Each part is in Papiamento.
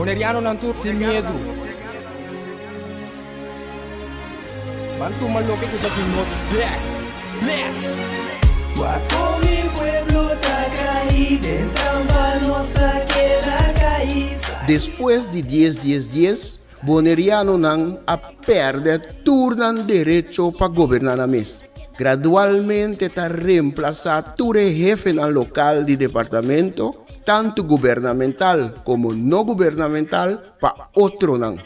Bonerianonan tur sin miedu. Ban tuma loke ku ta di nos bek. Bless! Wak kon mi pueblo ta kai den trampa nos ta keda kai. Despues di dies dies dies, Bonerianonan a pèrdè tur nan derecho pa goberná nan mes. Gradualmente ta remplasá tur e hefenan lokal di departamento, tantu gubernamental komo no gubernamental, pa otronan.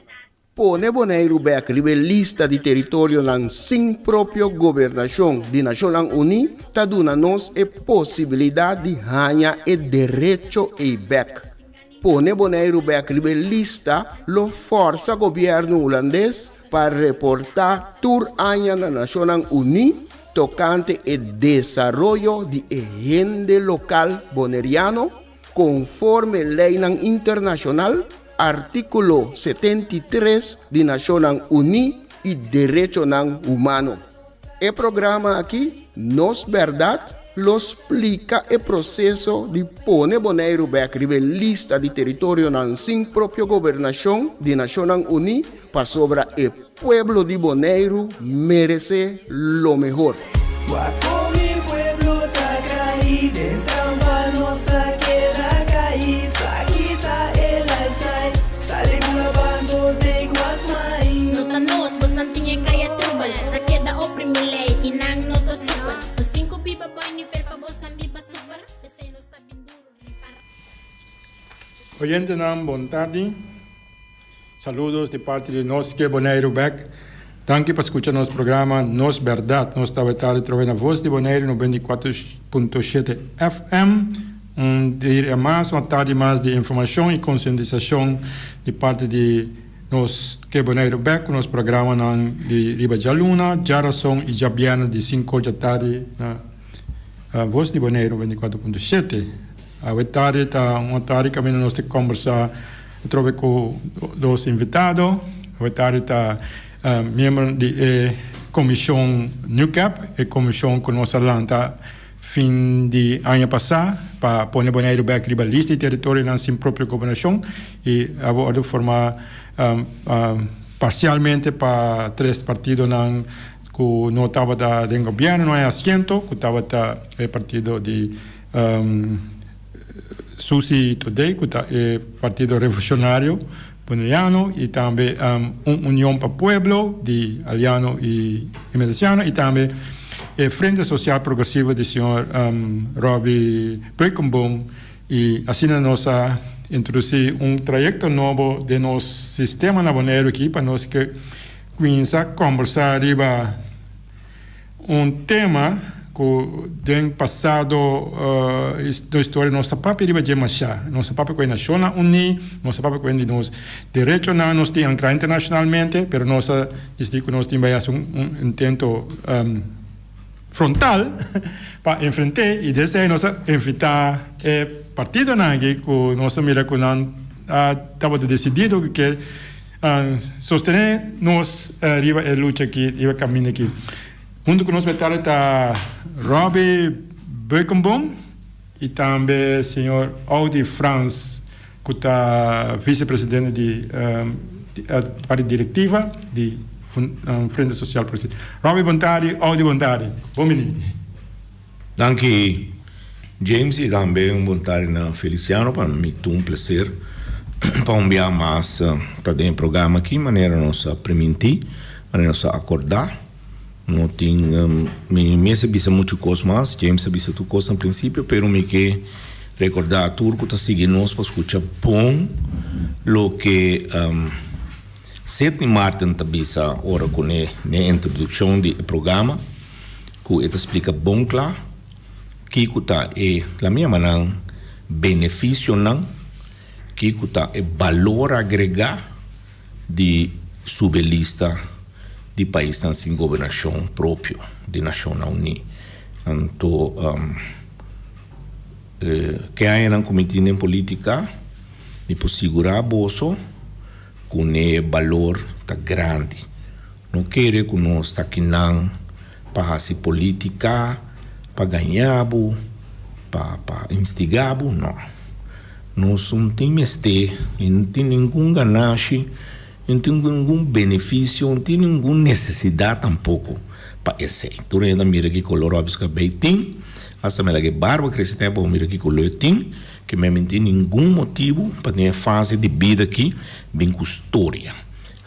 Pone Boneiru bèk riba e lista di teritorionan sin propio gobernashon di Nashonnan Uní ta duna nos e posibilidat di haña e derecho ei bèk. Pone Boneiru bèk riba e lista lo fòrsa gobièrnu hulandes pa reportá tur aña na Nashonnan Uní tokante e desaroyo di e hende lokal boneriano konforme leinan internashonal, artíkulo 73 di Nashonnan Uní i derechonan humano. E programa aki, Nos Bèrdat, lo splika e proseso di pone Boneiru bèk riba e lista di teritorionan sin propio gobernashon di Nashonnan Uní pasobra e pueblo di Boneiru meresé lo mehor. Wak kon mi pueblo ta kai den trampa nos ta keda kai sa kita e lifestyle sali ku na bando take what's mine. No ta nos, bosnan tin e kaya trubel Ta keda oprimi lei i nan no ta supel Nos tin ku biba boi nivel pa bosnan biba super P'esei nos ta bin duru riba. Oyentenan bon tardi. Saludos di parti di Nos Ke Boneiru Bek. Danki pa skucha nos programa Nos Bèrdat. Nos tabata tardi trobe na Vos di Boneiru 94.7 FM. Un dia mas, un tardi mas di informashon i konsientisashon di parti di Nos Ke Boneiru Bek ku nos programanan di riba djaluna, djarason i djabièrnè di sinku or dja tardi na Vos di Boneiru 94.7. Awe tardi ta un tardi kaminda nos ta kombersá atrobe ku dos invitado. Awe tardi ta miembro di e komishon NUCAP, e komishon ku nos a lanta fin di aña pasá pa pone Boneiru bèk riba lista di teritorionan sin propio gobernashon i a wòrdu formá parsialmente pa tres partidonan ku no tabata den gobièrnu, no hay asiento, ku tabata e partido di Susi Thodé ku ta e Partido Revolucionario Boneriano i tambe un Union pa Pueblo di Aliano i Emereciano i tambe e Frente Social Progresivo di señor Robby Beukenboom i asina nos a introdusí un trayekto nobo den nos sistema na Boneiru aki pa nos ke kuminsá kombersá riba Un tema ku den pasado nos historia nos ta papia riba dje mashá. Nos ta papia ku e Nashonnan Uní, nos ta papia ku e di nos derechonan nos tin ankrá internashonalmente, pero nos a disidí ku nos tin bai hasi un intento frontal pa enfrent'é i desde ei nos a invitá e partidonan aki ku nos a mira ku nan a tabata desidido ku ke Sostené nos riba e lucha aki, riba e kaminda aki. Huntu ku nos betardi ta Robby Beukenboom i tambe señor Audi Frans ku ta visepresidente di parti direktiva di Frente Sosial Progresista. Robby bon tardi, Audi bon tardi. Bon bini. Danki James y tambe un bon tardi na Feliciano. Pa mi ta un placer pa un bia mas ta den e programa aki manera nos a priminti, manera nos a acorda. No tin, mi mester bisa mucho cos mas, James a bisa tur cos na principio, pero mi ke recorda tur cu ta sigui nos pa scucha bon loke Sidney Martin ta bisa ora cu ne introduccion di e programa. Ku e ta splika bon kla kiko ta e, la mi yama nan, benefisionan, kiko ta e balor agregá di subi e lista di paisnan sin gobernashon propio di Nashonnan Uní. Anto ke añanan ku mi tin den politika mi por sigurá boso ku ne balor ta grandi. No kere ku nos ta kinan pa hasi politika, pa gaña bo, pa pa instiga bo, no. Nos no tin mester y no tin ningun ganashi, no tin ningun beneficio, no tin ningun necesidad tampoco pa esey. Tur hende a mira ki color Robby su cabey tin, hasta mi a laga e barba crece te pa mira ki color e tin, ke mi no tin ningun motibo pa den e fase di bida aki bin cu storia.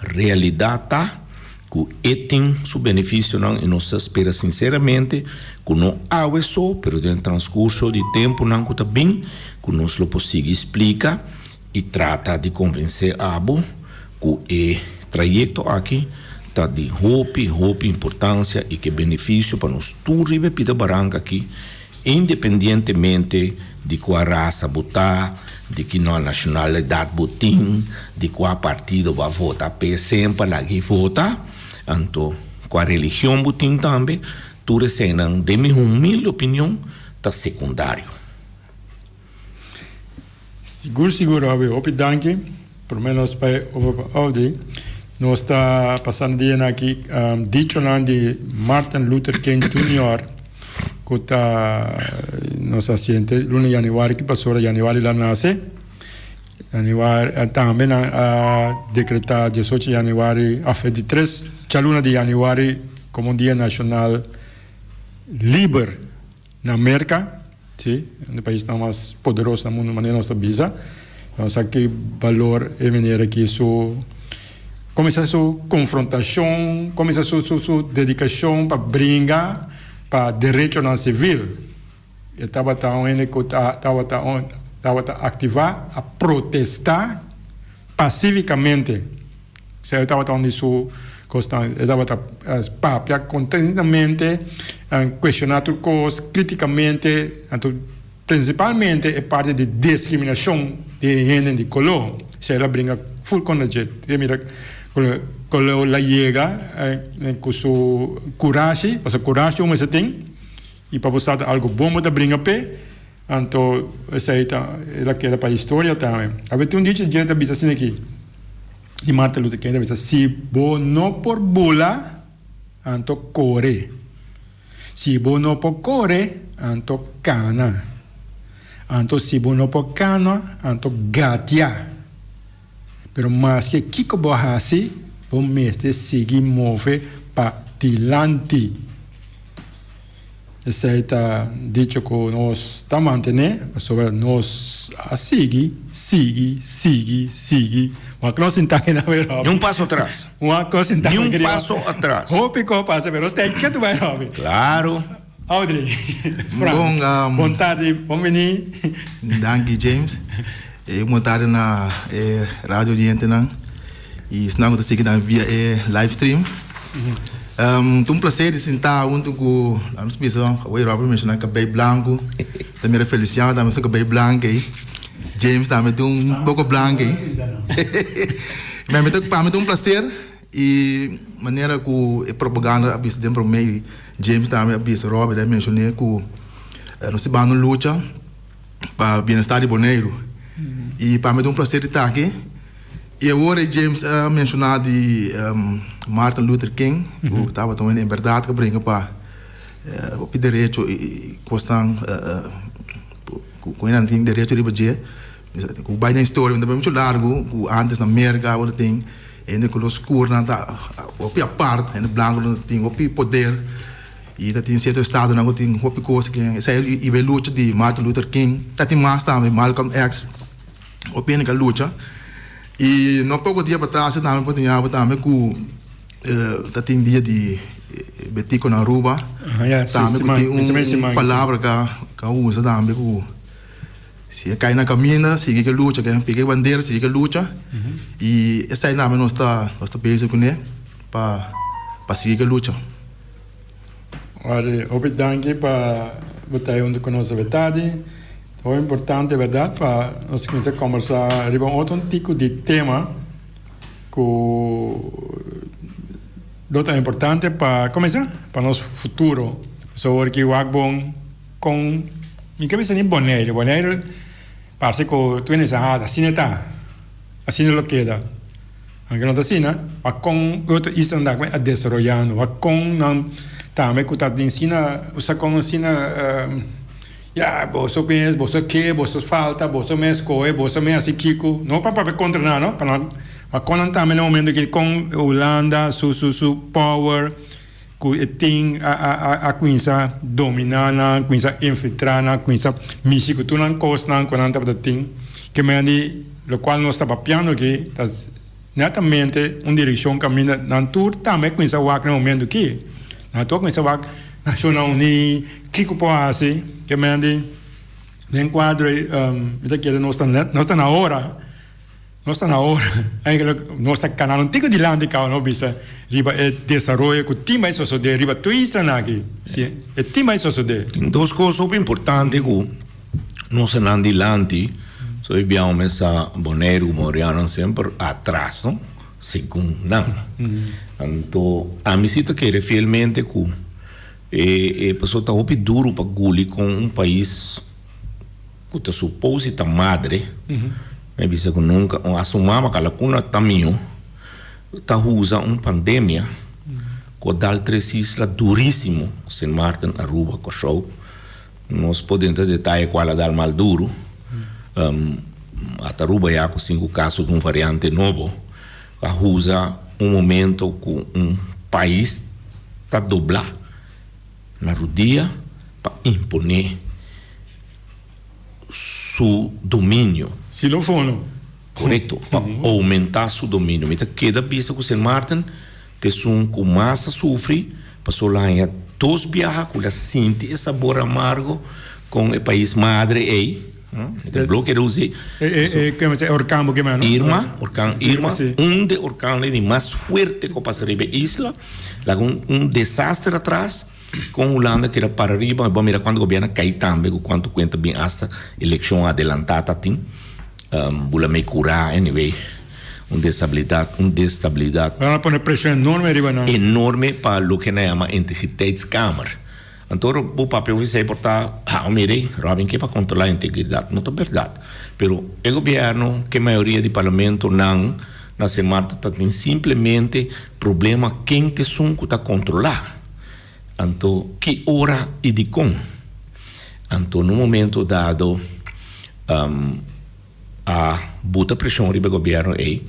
Realidad ta cu e tin su beneficionan y nos ta spera sinceramente cu no awe so, pero den transcurso di temponan cu ta bin, cu nos lo por sigui splica y trata di convence abo cu e trayecto aki ta di hopi, hopi importancia y cu e beneficio pa nos tur riba e pida baranca aki, Independientemente di kua rasa bo ta, di ki nashonalidat bo tin, di kua partido bo a vota p'e semper lag'i vota, anto kua religion bo tin tambe, tur eseinan den mi humilde opinion ta sekundario. Sigur sigur Robbie, hopi danki. Prome nos bai over pa Audrey. Nos ta pasando dianan aki dichonan di Martin Luther King Junior ku ta nos a siente luna di januari ki pasó januari el a nase. Januari tambe nan a dekreta diesocho januari òf e di tres djaluna di januari komo un dia nashonal liber. Na Merka, si, un di paisnan mas poderoso na mundu manera nos ta bisa, nos sa ki balor e manera ki su kuminsá su konfrontashon, kuminsá su su su dedikashon pa bringa pa derechonan sivil. E tabata un hende ku ta tabata un tabata aktivá a protestá pasifikamente. Esei tabata un di su kosnan. E tabata papia kontentamente, kuestioná tur kos kritikamente, anto prinsipalmente e parti di diskriminashon di e hende di koló. Esei el a bringa ful kontra dje. Te mira koló el a yega ku su kurashi, pasobra kurashi un mester tin i pa bo sa ta algu bon bo ta bringa p'e. Anto esei ta el a keda pa historia tambe. Awe tin un dicho dje ta bisa asina aki di Martin Luther King ta bisa si bo no por bula anto kore, si bo no por kore anto kana, anto si bo no por kana anto gatia. Pero maske kiko bo hasi bo mester sigui move pa dilanti. Esei ta dicho ku nos ta mantené pasobra nos a sigui, sigui, sigui, sigui. Wak nos sinta aki na bai Robi. Ni un paso atras. Wak nos sinta Ni un paso atras. Hopi ko pasa pero nos ta ke tu bai Robi. Claro. Audrey, Frans, Bon, um, bon tardi, bon bini. Danki James. E bon tardi na e radio oyente-nan y esnan ku ta sigui tambe via e live stream. Ta un placer di sinta hunto cu, laat nos bisa, awor Robert menciona cabey blanco, ta mira Feliciano tambe su cabey blanco ey, James tambe tin un poco blanco ey. Ma mi ta, pa mi ta un placer y manera cu e propaganda a bisa den prome y James tambe a bisa, Robert a mencione cu nos ta banda un lucha pa bienestar di Boneiru y pa mi ta un placer di ta aki. I awor e James a menshoná di Martin Luther King, ku tabata un hende en bèrdat ku a bringa pa hopi derecho i kosnan ku hende tin derecho riba dje. Ku bai den historia ta bai muchu largu, ku ántes na Merka tabata tin hende koló skur nan ta hopi apart, hende blanku nan tin hopi poder i ta tin sierto estadonan ku tin hopi kos. Esei i e lucha di Martin Luther King, ta tin mas tambe, Malcolm X. Hopi hende ka lucha y no poco dia patras tambe por tin abo tambe cu ta tin dia di Betico na Aruba tambe cu tin un palabra ka usa tambe cu si e cay na caminda sigui ke lucha ke pega e bandera sigui ke lucha y esai tambe nos ta nos ta bezig cune pa pa sigui ke lucha. Ora, hopi danki pa bo ta hunto cu nos awetadi. Ta hopi importante berdad pa nos cuminsa combersa riba un otro tipo di tema cu lo ta importante pa cuminsa pa nos futuro. Pasobra awor ki wak bon con mi ke bisa ni Bonaire, Bonaire parse cu tur hende sa ha asina ta, asina lo keda. Aunke no ta asina, wak kon e otro islanan ta a desaroyando, wak kon nan tambe ku ta den asina, usa kon asina. Ya, boso mes, boso ke, boso falta, boso mes kohe, boso mes hasi kiko. No pa papia kontra nan no, pa nan, ma kon nan tambe na momento aki kon Hulanda su su su power ku e tin a a a a kuminsa domina nan, kuminsa infiltra nan, kuminsa mishi ku tur nan kosnan ku nan tabata tin. Ke manera di lokual nos ta papiando aki ta Netamente un direkshon kaminda nan tur tambe a kuminsá wak na e momentu aki. Nan tur a kuminsá wak Nashonnan Uní, kiko por hasi. Ke men di den kuadro ei mi ta kere nos ta nos ta na ora, nos ta na ora. Eigenlijk nos ta kana un tiko dilanti kaba no bisa riba e desaroyo ku tin bai sosodé riba tur islanan aki. Si, e tin bai sosodé. Tin dos kos hopi importante ku Nos a nan dilanti, so e biaha mesa Boneiru ku Bonerianonan semper atras, no? Segun nan. Anto ami si ta kere fielmente ku e e pasobra ta hopi duru pa guli kon un pais ku ta supos di ta madre, mi a bisa ku nunka, hasta un mama kalakuna ta mihó, ta usa un pandemia ku a dal tres isla durísimo, Sint Maarten, Aruba, Kòrsou. Nos por dentro detaye cual a dal mal duro. Ata Aruba ya cu cinco caso di un variante nobo a usa un momento cu un pais ta dobla na rudia pa impone su dominio. Xilofono. Corecto, pa aumenta su dominio. Mi ta keda bisa cu Sint Maarten T'esun ku mas a sufri pasobra lo haña dos biaha ku lo sinti e sabor amargo kon e pais madre ei. Mi ta bloke e us'é. E orkan bo kema no? Irma, orkan Irma, un de orkannan di mas fuerte ku a pasa riba e isla. Laga un desaster atras kon Hulanda keda para riba. Bo a mira kuantu gobièrnu a kai tambe ku kuantu kuenta bin asta elekshon adelantá ta tin. Bula mei curá, anyway, un desabilidad, un destabilidad. Nan a pone presion enorme riba nan. Enorme pa loke nan yama integriteitskamer. Anto ora bo papia hopi esei por ta, ah, mire, Robin ke pa controla integridad. No ta berdad. Pero e gobierno ke mayoria di parlamento nan na Sint Maarten ta tin simplemente problema ken ta esun ku ta controla. Anto ki ora i dikon? Anto na un momento dado a buta preshon riba e gobièrnu ei,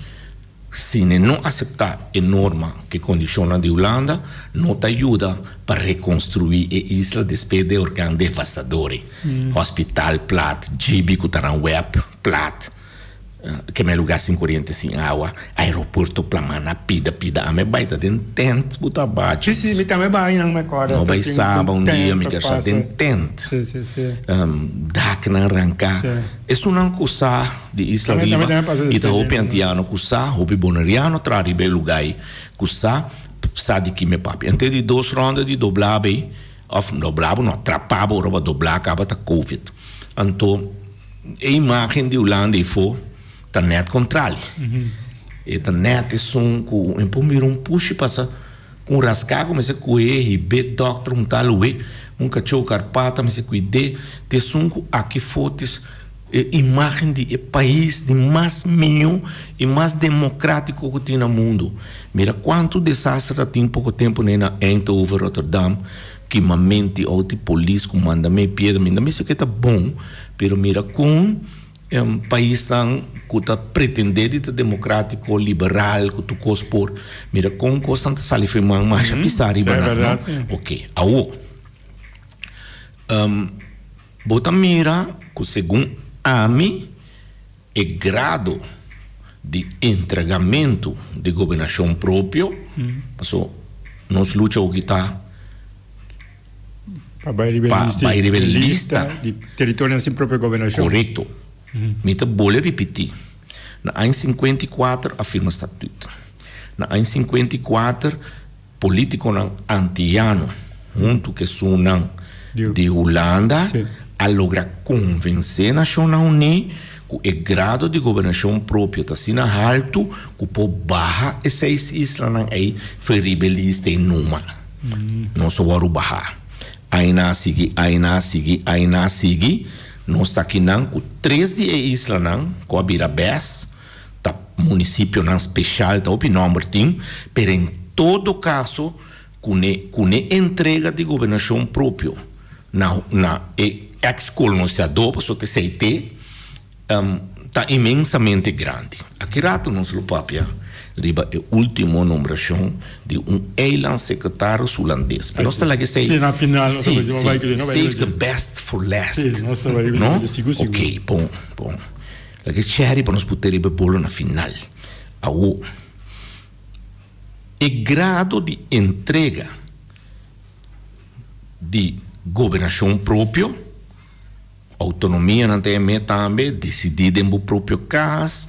si ne no aseptá e norma ku e kondishonnan di Hulanda, no ta yuda pa rekonstruí e isla despues di e orkan devastador ei. Hospital plat, GB ku ta nan wèp plat. Keme lugar sin coriente sin awa, aeropuerto plama na pida pida ame bai ta den tent bu ta ba Si si mi tambe bai nan me acorda no bai saba un dia mi kier sa den tent si si si daknan ranka esunnan ku sa di isla riba i ta hopi antiano ku sa hopi boneriano tra riba e lugar ei ku sa sa di kime papia ante di dos ronda di dobla bay of dobla bo no trapa bo ora bo a dobla kaba ta covid anto. E imagen di Hulanda ei-fo ta nèt kontrali. E ta nèt esun ku un por mira un pushi pasa ku un raská ku mester kuhé hib'é dòkter un tal oe, un kachó karpata mester kuid'é. Ta esun ku aki-fo ta e imagen di e pais di mas mihó i mas demokrátiko ku tin na mundu. Mira kuantu desaster ta tin poko tempu na Eindhoven, Rotterdam. Kimamenti outi polis ku manda mei piedra mi no mester ke ta bon pero mira kon paisnan ku ta pretende di ta demokratiko liberal ku tur kos por mira kon kosnan ta sali for man masha pisa riba nan no oke awo bo ta mira ku segun ami. E grado di entregamentu di gobernashon propio, paso nos lucha oki ta pa bai riba e lista di teritorionan sin propio gobernashon. Korekto. Mi ta bole ripití. Na aña 54 a firma statut. Na aña 54 Politiconan Antiyano hunto cu esunnan di Hulanda a logra convence Nacionnan Uní cu e grado di gobernacion propio ta asina halto cu por baha e seis islanan ey for riba e lista y numa nos a wòrdu baha. Aina a sigui, aina a sigui, aina a sigui, nos ta akinan cu tres di e islanan cu a bira bes. Ta municipionan special ta hopi nomber tin, pero en todo caso cu ne cu ne entrega di gobernacion propio na na e. ex kolonisadó pasobra ta esei te ta inmensamente grandi. Aki rato nos lo papia riba e ultimo nombrashon di un eilandsekretaris hulandes. Pero nos ta laga esei. Sí, na final nos ta Sí, bai sí. bai bai Save the best for last. Sí, nos ta bai No? sigur sigur. Ok, bon, bon. Laga e cherry pa nos put'e riba e bolo na final. Awo, e grado di entrega di gobernashon propio, Autonomia nan ta yam'é tambe, disidí den bo propio kas,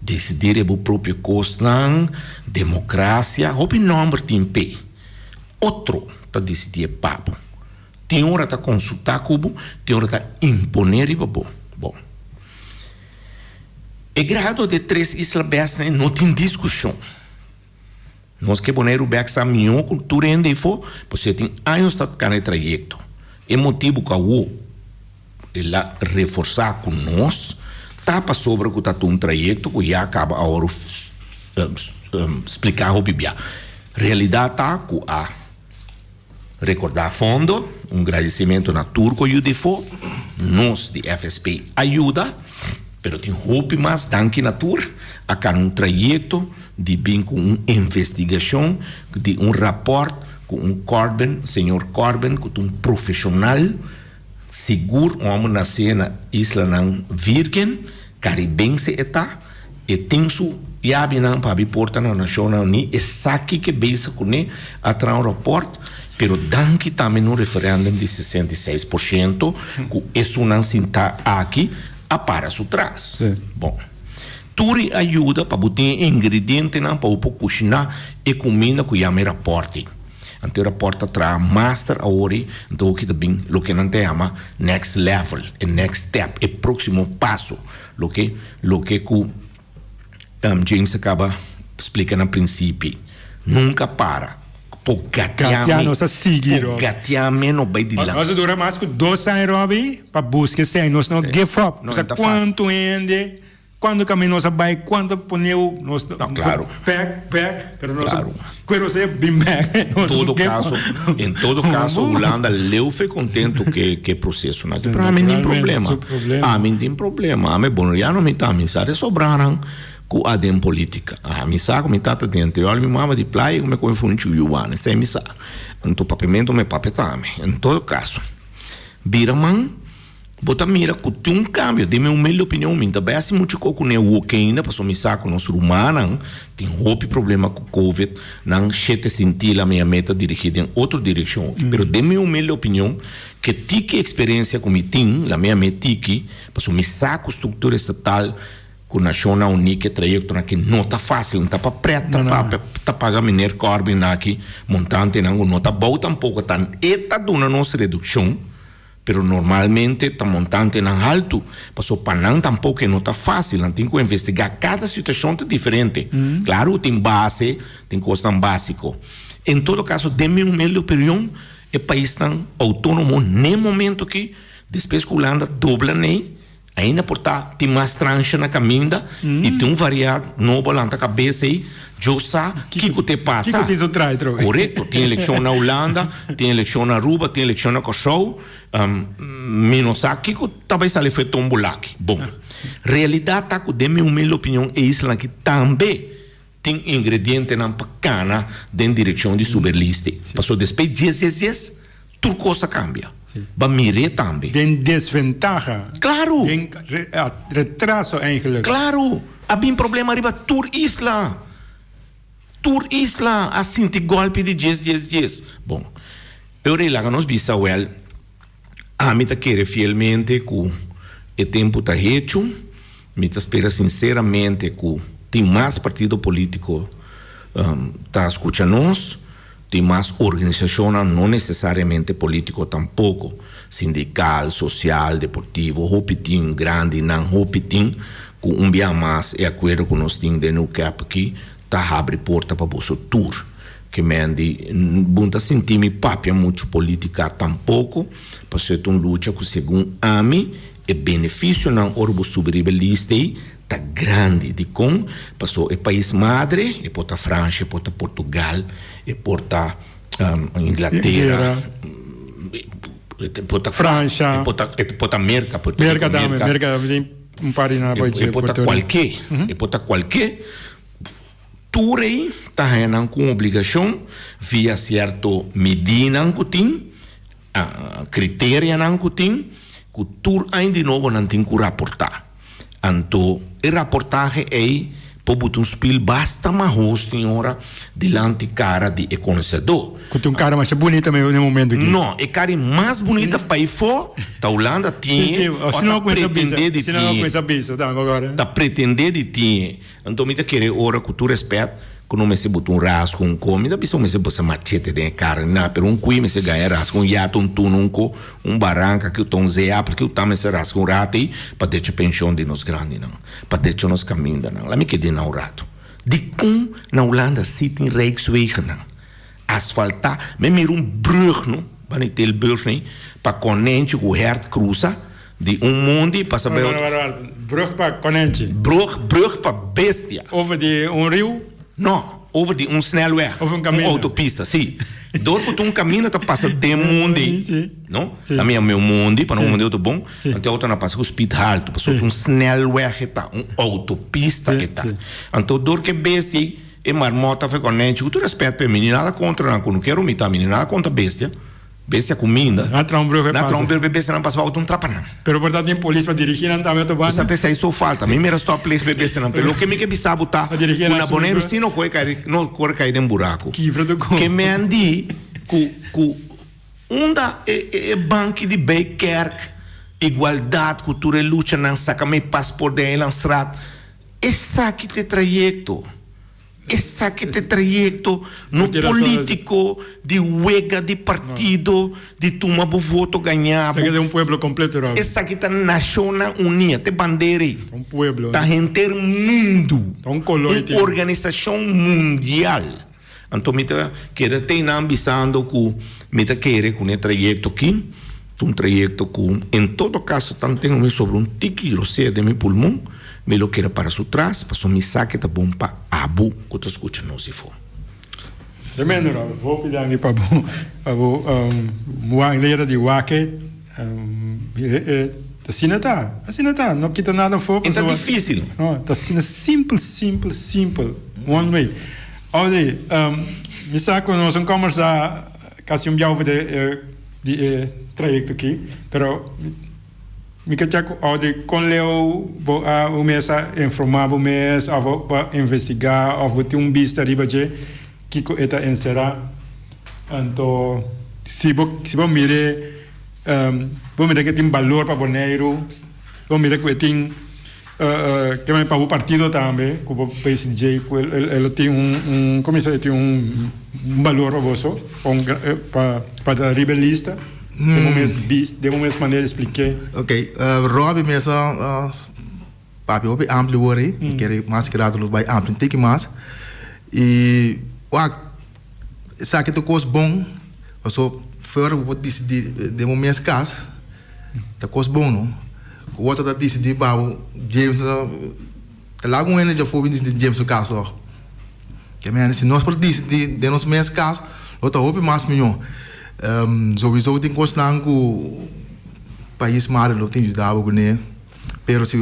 disidí riba bo propio kosnan, demokrasia, hopi nòmber tin p'e. Otro ta disidí e pa bo. Tin ora ta konsultá ku bo, tin ora ta imponé riba bo. Bon. E grado di e tres isla bèsnan no tin diskushon. Nos ke Boneiru bek sa mihó ku tur hende efo, pasobra e tin años ta kana e trayekto. E motibu ku awo el a reforsá ku nos ta pasobra ku ta un trayekto ku ya kaba awor spliká hopi bia. Realidat ta ku a Rekordá fondo, un gradisimentu na tur ku a yuda efo. Nos di FSP a yuda, pero tin hopi mas danki na tur. A kana un trayekto di bin ku un investigashon di un rapòrt ku un Corbin, señor Corbin ku ta un profeshonal sigur, un hòmber nasé na Islanan Virgen, Karibense e ta. E tin su yabinan pa abi porta na Nashonnan Uní, esaki ke bezig kuné a traha un rapòrt, pero danki tambe na un referèndum di 66% ku esunnan sintá aki a para su tras. Bon, tur e ayuda pa bo tin e ingredientenan pa bo por kushiná e kuminda ku yama e rapòrt ei. Anto e rapòrt ta traha master awor ei, anto hopi ta bin loke nan ta yama next level, e next step, e próksimo paso. Loke loke ku James a kaba splika na prinsipi, nunka para. Por gatia Gatia nos ta sigui, por Robbie. gatia me no bai dilanti. Nos a dura mas ku dos aña, Robbie, pa buska esei. Nos no give up. No, Sa no ta fácil. kuantu hende, kuantu kaminda nos a bai, kuantu poneu nos No, claro. bek, bek, pero nos a Claro. Cuero se bin bek. En todo caso, en todo caso, Hulanda leu fe contento ke ke proceso na. Pero ami tin problema. Ami tin problema. Ami boneriano mi ta, mi sa resobranan ku a den politica. Ami sa ku mi tata den anterior mi mama di playa ku mi come funchi yuana. Esei mi sa. Anto papiamento mi papia tambe. En todo caso, bira man. Bo ta mira ku tin un kambio. Den mi humilde opinion, mi no ta bai hasi muchu kos ku newoke ainda, pasobra mi sa ku nos rumannan tin hopi problema ku covid, nan shete sinti la mi meta dirigí den otro direkshon oki. Pero den mi humilde opinion, ke tiki eksperensia ku mi tin, la mi am'é tiki, pasobra mi sa ku struktura estatal ku Nashonnan Uní ke trayektonan aki no ta fásil, no ta pa prèt ta papia ta paga meneer Corbyn aki montantenan ku no ta bou tampoko, ta e ta duna nos redukshon. Pero normalmente ta montantenan haltu, paso pa nan tampoco e no ta facil, nan tin cu investiga, cada situacion ta diferente. Claro cu tin base, tin cosnan basico. En todo caso, den mi humilde opinion, e paisnan autonomo n'e momento aki, despues cu Hulanda dobla n'ey, Ainda por ta tin mas transha na caminda y tin un variedad nobo a lanta cabeza ey. Yo sa kico te pasa. Kico tin su trae trobe. Correcto. Tin eleccion na Hulanda, tin eleccion na Aruba, tin eleccion na Corsou. Mi no sa kico ta bay sali fu e tombola aki. Bon, realidad ta cu den mi humilde opinion e islanan aki tambe tin ingredientenan pa cana den direccion di suberliste. Pasobra despues dies dies dies tur cos a cambia. Ba mir'é tambe. Den desventaha. Claro. Den retraso eigenlijk. Claro. A bin problema riba tur isla. Tur isla a sinti golpi di dies dies dies. Bon. Ora laga nos bisa wel. Ami ta kere fielmente ku e tempu ta hechu. Mi ta spera sinseramente ku tin mas partido polítiko ta skucha nos, tin mas organisashonnan no nesesariamente polítiko tampoko, sindikal, sosial, deportivo, hopi tin, grandinan, hopi tin, ku un bia mas e akuerdo ku nos tin den UCAP aki ta habri porta pa boso tur. Ke men di, Bo ta sinti mi papia muchu politica tampoco, pasobra ta un lucha cu segun ami e beneficionan ora bo subi riba e lista ey ta grandi. Dicon? Pasobra e pais madre, e por ta Francia, e por ta Portugal, e por ta Inglatera. E por ta Francia. E por ta, e por ta Merca, Puerto Merca Rico, tambe, Merca. Merca tin un par di nan E, pa e por ta Puerto Rico. cualke, e por ta cualke. Tur ei ta haña nan cu un obligacion via cierto medinan cu tin, criterianan cu tin, cu tur aña di nobo nan tin cu raporta. Anto e raportahe ei por buta un spil basta mahos tin ora dilanti cara di e conosedor. Cu tin un cara masha bunita na e momento aki. No, e cara mas bunita pa ei fo ta Hulanda tin o ta pretende di tin. Ta pretende di tin. Anto mi ta kere ora ku tur respet ku no mester buta un rasgo un ko, mi ta bisa un mester pasa machete den e karni na, pero un kui mester gaña rasgo un yata un tuna un ko, un baranka ki ta un zeapel ki ta mester rasga un rato ei pa decha penshon di nos grandinan, pa decha nos kamindanan. Laat mi keda na un rato. Dikon na Hulanda si tin rijkswegennan asfaltá? Mi mira un brug no, banda di Tilburg nei, pa konenchi ku hert krusa. Di un mondi pasa bai otro. Wara, wara, wara. Brug pa konenchi. Brug, brug pa bestia. Over di un riu? No, over di un snelweg. Over un kaminda. Un autopista, si. Dor ku ta un kaminda ta pasa den mondi. Si. No? Si. Ami a mi un mondi, pa no mondi auto bon. Si. Anto e auto na pasa ku speed haltu, pasobra Si. un snelweg e ta, un autopista Si, e ta. si. Anto dor ku e bestia ei, e marmota for e konenchi, ku tur respet pa e, mi ni nada kontra nan, ku no kier humita, mi ni nada kontra bestia. Bestia kuminda. Na traha un brug e Na traha un pasa. brug e bestia nan pasa pa auto un trapa nan. Pero por ta tin polis pa dirigi nan tambe auto Bo banda. sa ta esei so falta. Mi mira stoplicht pa e bestia nan. Pero loke mi ke bisa bo ta Pa dirigi ku nan na su Boneiru brug. si no koe kai no kore kai den buraku. Kibra tu kon. Ke men di ku ku unda e e e banki di Bijkerk igualdat ku tur e luchanan saka mi pasport den Eilandstraat esaki ta e trayekto. Esaki ta e trayekto no politico di wega di partido di tuma bo voto gaña bo. Esaki ta un pueblo completo Robby. Esaki ta Nashonnan Unia, ta e bandera ei. Ta un pueblo. Ta henter mundu. Ta un color Un organisashon mundial. Anto mi ta kere te einan bisando ku mi ta kere ku n'e trayekto aki ta un trayekto ku en todo kaso tanten mi sobra un tiki rosea den mi pulmon. Mi lo kere para su tras, paso mi sa ke ta bon pa abo ku ta skucha nos di for. Tremendo Robert, hopi danki pa bo pa bo manera di wak e asina ta, asina ta, no kita nada afo E ta dificil. No, ta asina simpel, simpel, simpel, one way. Audrey, mi sa ku nos a kombersa kasi un biaha over di e trayekto aki, pero. Mi ke check Audrey kon leu bo a bo mes a informa bo mes of bo a investiga of bo tin un bista riba dje kiko e ta encera anto si bo si bo mire bo mira ke tin balor pa Boneiru bo mira ku e tin ke men pa bo partido tambe ku bo PCDJ ku e lo tin un un komo e tin un balor pa boso pa pa ta riba e lista. Den bo mes bis, den bo mes manera expliqué. Ok, Robby mes a papia hopi amplio wor ei, mi kere mas ki rato los bai amplio un tiki mas. I wak, esaki ta kos bon, paso fuera bo por disidí den bo mes kas, ta kos bon no. Ku otro ta disidí pa bo, James ta ta laga un hende djafó bin disidí James su kas tòg. Ke mende si nos por disidí den nos mes kas lo ta hopi mas mihó. Sowiso tin kosnan ku pais madre lo tin yuda bo kuné, pero si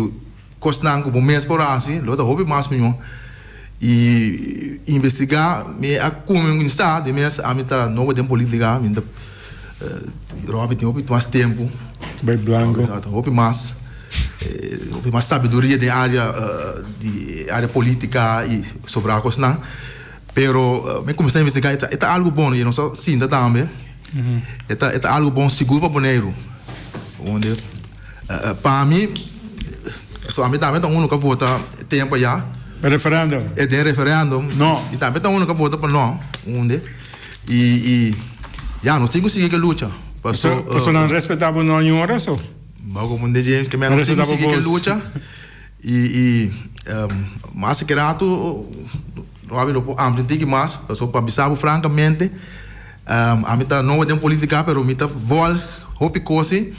kosnan ku bo mes por hasi lo ta hopi mas mihó. I investigá mi a kuminsá di mes ami ta nobo den polítika mi ta Robby tin hopi mas tempu. Bay blanco. Hopi mas. Hopi mas sabiduria den área di área polítika i sobrá kosnan. Pero mi kuminsá investigá e ta e ta algu bon i nos a sinta tambe. E ta e ta algu bon sigur pa Boneiru. Wonde pa mi so ami tambe ta unu ku a vota tempu ayá. Referendum. E den referendum. No. Mi tambe ta unu ku a vota pa no. Wonde i i ya nos tin ku sigui ku e lucha. Paso paso nan respetá bo no niun ora so. Bo comprende James ke men nos tin ku sigui ke lucha i i mas ke rato Robby lo por amplia un tiki mas pasobra pa bisa bo frankamente ami ta nobo den politica pero mi ta volg hopi kosi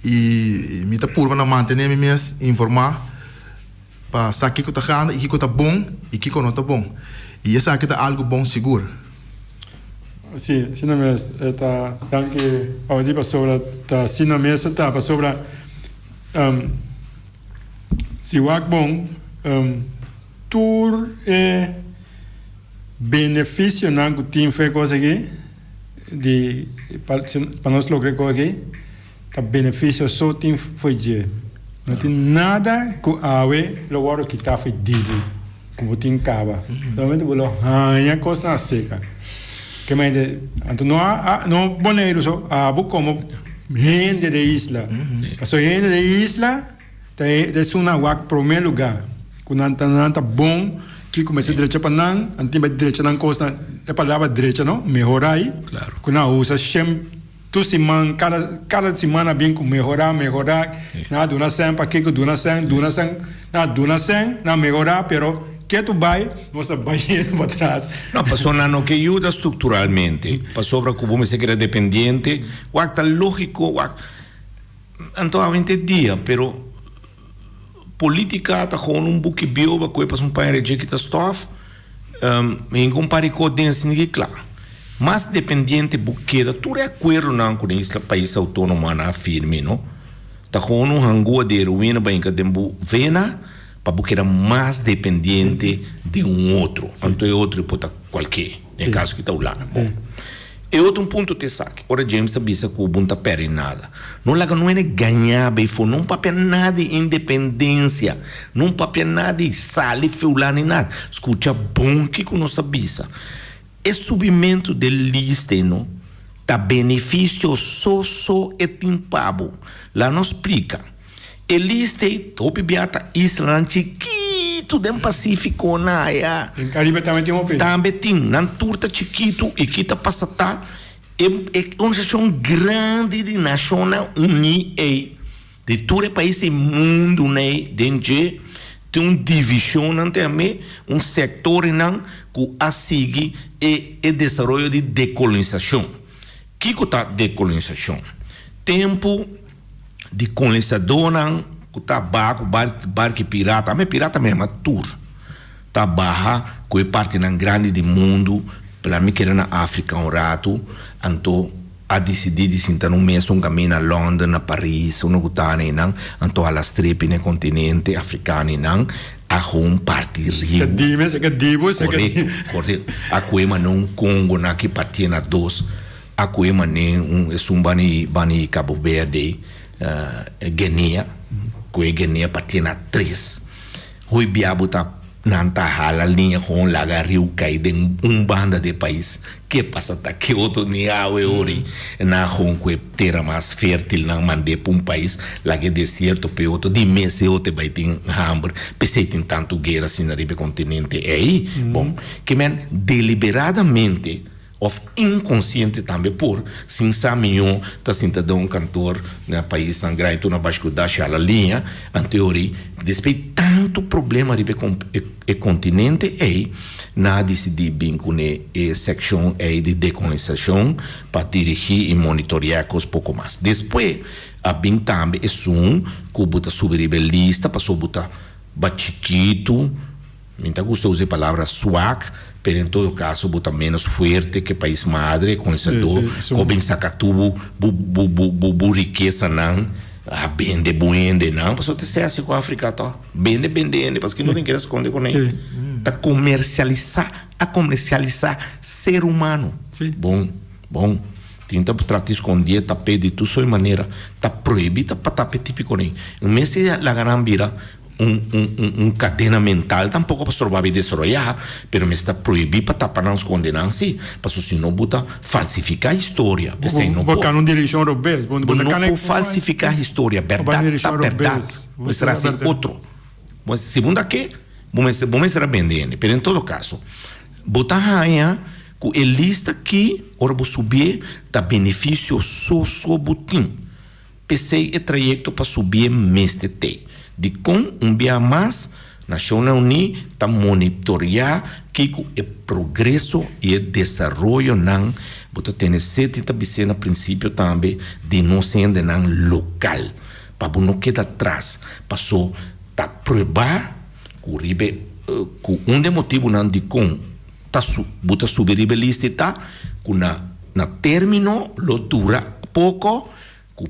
i mi ta purba na mantene mi mes informa pa sa kiko ta gana i kiko ta bon i kiko no ta bon i esaki ta algo bon sigur. Si, asina mes e ta. Danki Audi pasobra ta asina mes e ta pasobra si wak bon tur e beneficionan cu tin fe cos aki di pa nos logra e cos aki ta beneficio so tin fo'i dje. No tin nada cu awe lo wordo kita fo'i dibi cu bo tin caba. Solamente bo lo haña cosnan acerca. Ke mente, anto no a no Boneiru so, abo como hende de isla. Pasobra hende de isla ta esun nan wak prome lugar cu nan ta nan ta bon kico mester drecha pa nan, nan tin bay drecha nan cosnan, e palabra drecha no, mehora cu nan a usa shem. Tur siman, kada kada siman a bin ku mehorá, mehorá, nan a duna sèn pakiko duna sèn, duna sèn, nan a duna sèn, nan a mehorá, pero ketu bai nos a bai yendo patras. No, pasobra nan no ke yuda strukturalmente, pasobra ku bo mester keda dependiente, wak ta lógiko, wak, anto awente dia, pero politika ta gewoon un buki bieu ba koe pas un paña redje kita stòf. Hinka un par di kos den asina ki kla. Mas dependiente bo keda tur e akuerdonan ku den isla pais outónomo a firme no ta gewoon un hangua di heroina bo hinka den bo vena pa bo keda mas dependiente di un otro. Anto e otro por ta kualke, den e kaso ki ta Hulanda. Bon. E otro un punto ta esaki, ora James ta bisa ku bo no ta pèrdè nada. No laga no hende gañá bay for, no papia nada di independensia, no papia nada di sali feulá ni nada. Skucha bon kiko nos ta bisa. E subimentu den lista ei no ta benefisio so so e tin pa bo. Laga nos splika. E lista ei hopi bia ta islanan chikitu den Pasifiko na aya. Den Karibe tambe tin hopi. Tambe tin. Nan tur ta chikitu i ki ta pasa ta e e organisashon grandi di Nashonnan Uní ei, di tur e pais ei mundu ei den dje tin un divishonnan tambe, un sektornan ku a sigui e e desaroyo di dekolonisashon. Kiko ta dekolonisashon? Tempu. Di kolonisadónan ku ta baha ku barki pirata, ame pirata mi yama tur, ta baha ku e partinan grandi di mundu, p'la mi keda na Afrika un ratu, anto a disidí di sinta nan mes un kaminda na London, na Paris, unda ku ta einan, anto a la strepi na e kontinente afrikano einan, a hon parti riu. Korekto, korekto. A kohe mane un Kongo nan ki partié na dos. A koe mané un esun bani bani Cabo Verde, Guinea, koe Guinea partié na tres. Hoy bia bo ta nan ta hala liña gewoon laga riu kai den un banda di e pais. Ke pasa ta ke otro ni awe ori. Nan a gewoon koe tera mas fértil nan mand'é pa un pais, laga e desierto pa e otro. Di mes e otro e bai tin hamber. P'esei tin tantu guera asina riba e kontinente ei. Bon, ke men deliberadamente. Of inkonsiente tambe por, sin sa mió ta sinta den un kantor na paisnan grandi tur na bashkudá shala liña, anteori despues di tantu problema riba e kontinente ei, nan a disidí bin kuné e sekshon ei di dekolonisashon pa dirigí i monitoreá e kos poko mas. Despues a bin tambe esun ku bo ta subi riba e lista pasobra bo ta ba chikitu, Mi ta gusta usa e palabra swak, pero en todo caso bo ta menos fuerte ke pais madre, colonizador, cu a bin saca tur bo bo bo bo bo rikesanan, a bende bo hendenan, pasobra ta esei haci cu Africa to, bende bende hende, paske no tin keda sconde cu nan, ta comercialisa, a comercialisa ser humano, bon bon, tin ta trata di sconde, tape di tur soort manera, ta prohibi ta pa tape tipico nan, en mes di laga nan bira. Un un un un cadena mental tampoco pa stroba bi desaroyá, pero mester ta prohibí pa tapa nan sconde nan sí, paso si no bo ta falsificá historia, esei no Bo por. cana un direccion robes, bo Bo ta no cana por falsificá historia, bo berdad bai ta direccion berdad, robes, bo mester haci otro. Bo si bo ta ke, bo mester bo mester a bende hende, pero en todo caso, bo ta haña cu e lista aki, ora bo subié, ta beneficio so so bo tin. P'esei e trayekto pa subié mester t'ei. Dikon un bia mas Nashonnan Uní ta monitoriá kiko e progreso i e desaroyonan bo ta tene seti ta bis'é na prinsipio tambe di nos hendenan lokal pa bo no keda atras paso ta pruebá ku riba e ku un di e motibunan dikon ta bo ta subi riba e lista e ta. ku na na término lo dura poko, ku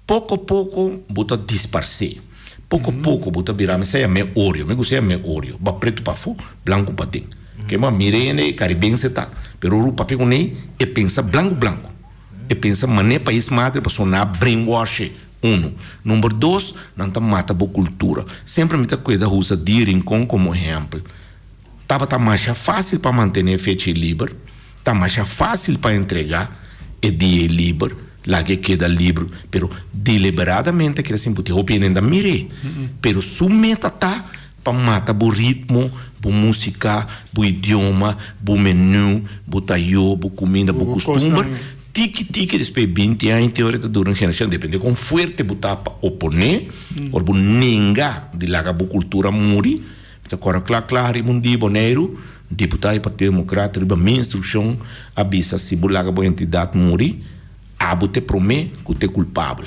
poko poko bo ta disparsé. Poko poko bo ta bira, mi sa yam'é oreo, mi gusta yam'é oreo, ba pretu pafó, blanku paden. Ke bo a mira hende e karibense ta, pero ora bo papia kuné e pensa blanku blanku. E pensa manera pais madre pasobra nan a brainwashe unu. Number dos, nan ta mata bo kultura. Semper mi ta kueda usa di Rincon komo ehèmpel. Tabata masha fásil pa mantené fecha liber, ta masha fásil pa entregá e dia liber, laga e keda liber, pero deliberadamente kere sin bo tin hopi hende ta mir'é. Pero su meta ta pa mata bo ritmo, bo músika, bo idioma, bo menú, bo tayó, bo kuminda, bo kustumber. Tiki tiki despues 20 aña te ora ta dura un generashon, depende kon fuerte bo ta pa oponé, ora bo nenga di laga bo kultura muri. Mi ta kòrda kla kla riba un di Boneiru, diputado di Partido Demokrat riba mi instrukshon a bisa si bo laga bo entidat muri, abo ta e promé ku ta e kulpabel.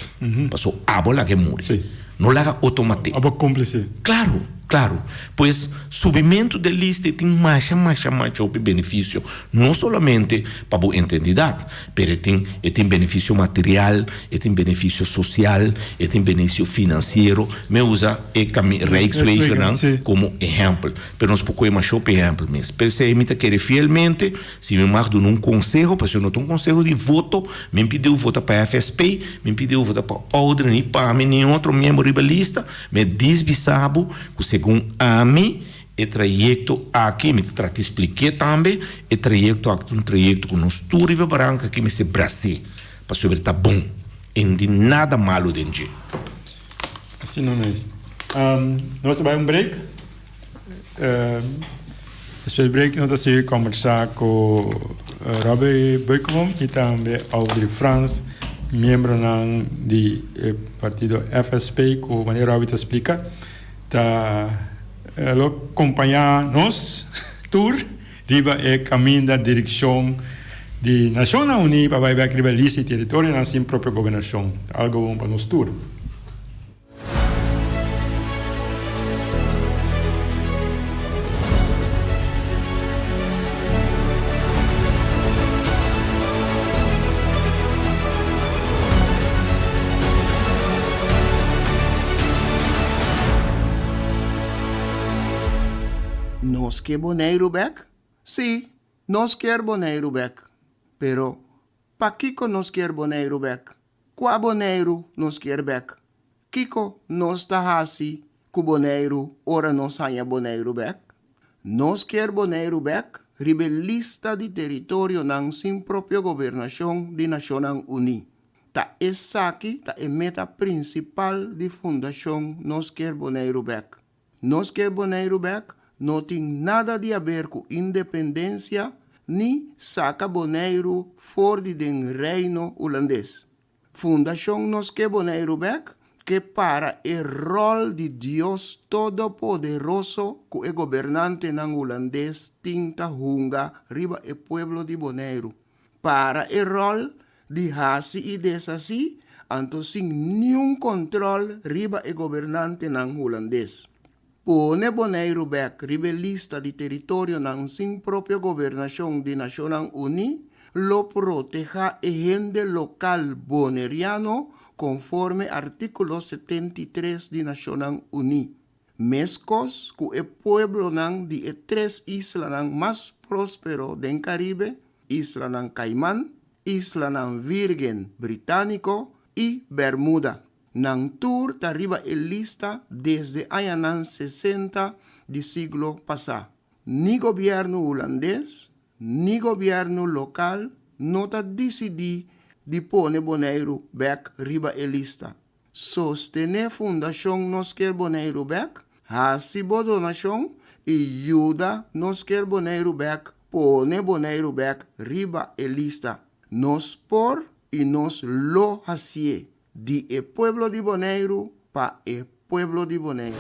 Pasobra abo a laga e muri. No laga otro mat'é. Abo kómplise. Klaru, klaru. Pues subimentu den lista e tin masha masha masha hopi benefisio, no solamente pa bo ententidat, pero e tin e tin benefisio material, e tin benefisio sosial, e tin benesio finansiero. Mi a usa e kami Rijkswegennan komo ehèmpel, pero nos por kohe masha hopi ehèmpel mes. P'esei mi ta kere fielmente, si mi mag duna un konseho, pasobra no ta un konseho di voto, mi n pidi bo vota pa FSP, mi n pidi bo vota pa Audrey, ni pa mi, ni otro miembro riba lista, mi a disbisa bo ku segun ami e trayekto aki, mi ta trata di splik'é tambe, e trayekto aki ta un trayekto ku nos tur riba baranka aki mester bras'é, pasobra e ta bon, e no tin nada malu den dje. Asina mes. Nos ta bai un break. Despues di break nos ta sigui kombersá ku Robby Beukenboom i tambe Audrey Frans, miembronan di e partido FSP ku manera Robby ta splika ta lo kompañá nos tur riba e kaminda direkshon di Nashonnan Uní pa bai bèk riba lista di teritorionan sin propio gobernashon. Ta algu bon pa nos tur. Nos ke Boneiru bek? Sí, nos kier Boneiru bek. Pero, pakiko nos kier Boneiru bek? Kua Boneiru nos kier bek? Kiko nos ta hasi ku Boneiru ora nos haña Boneiru bek? Nos kier Boneiru bek riba e lista di teritorionan sin propio gobernashon di Nashonnan Uní. Ta esaki ta e meta prinsipal di Fundashon Nos Kier Boneiru Bek. Nos Kier Boneiru Bek no tin nada di aber ku independensia ni saka Boneiru for di den Reino Hulandes. Fundashon Nos Ke Boneiru Bek ke para e ròl di Dios Todopoderoso ku e gobernantenan hulandes tin ta hunga riba e pueblo di Boneiru. Para e ròl di hasi i deshasí anto sin niun kòntròl riba e gobernantenan hulandes. Pone Boneiru bèk riba e lista di teritorionan sin propio gobernashon di Nashonnan Uní lo protehá e hende lokal boneriano konforme artíkulo 73 di Nashonnan Uní, meskos ku e pueblonan di e tres islanan mas próspero den Karibe, Islanan Kaiman, Islanan Vírgen Britániko i Bermuda. Nan tur ta riba e lista desde añanan sesenta di siglo pasá. Ni gobièrnu hulandes ni gobièrnu lokal no ta disidí di pone Boneiru bèk riba e lista. Sostené Fundashon Nos Kier Boneiru Bèk, hasi bo donashon i yuda Nos Kier Boneiru Bèk pone Boneiru bèk riba e lista. Nos por i nos lo hasié. Di e pueblo di Boneiru pa e pueblo di Boneiru.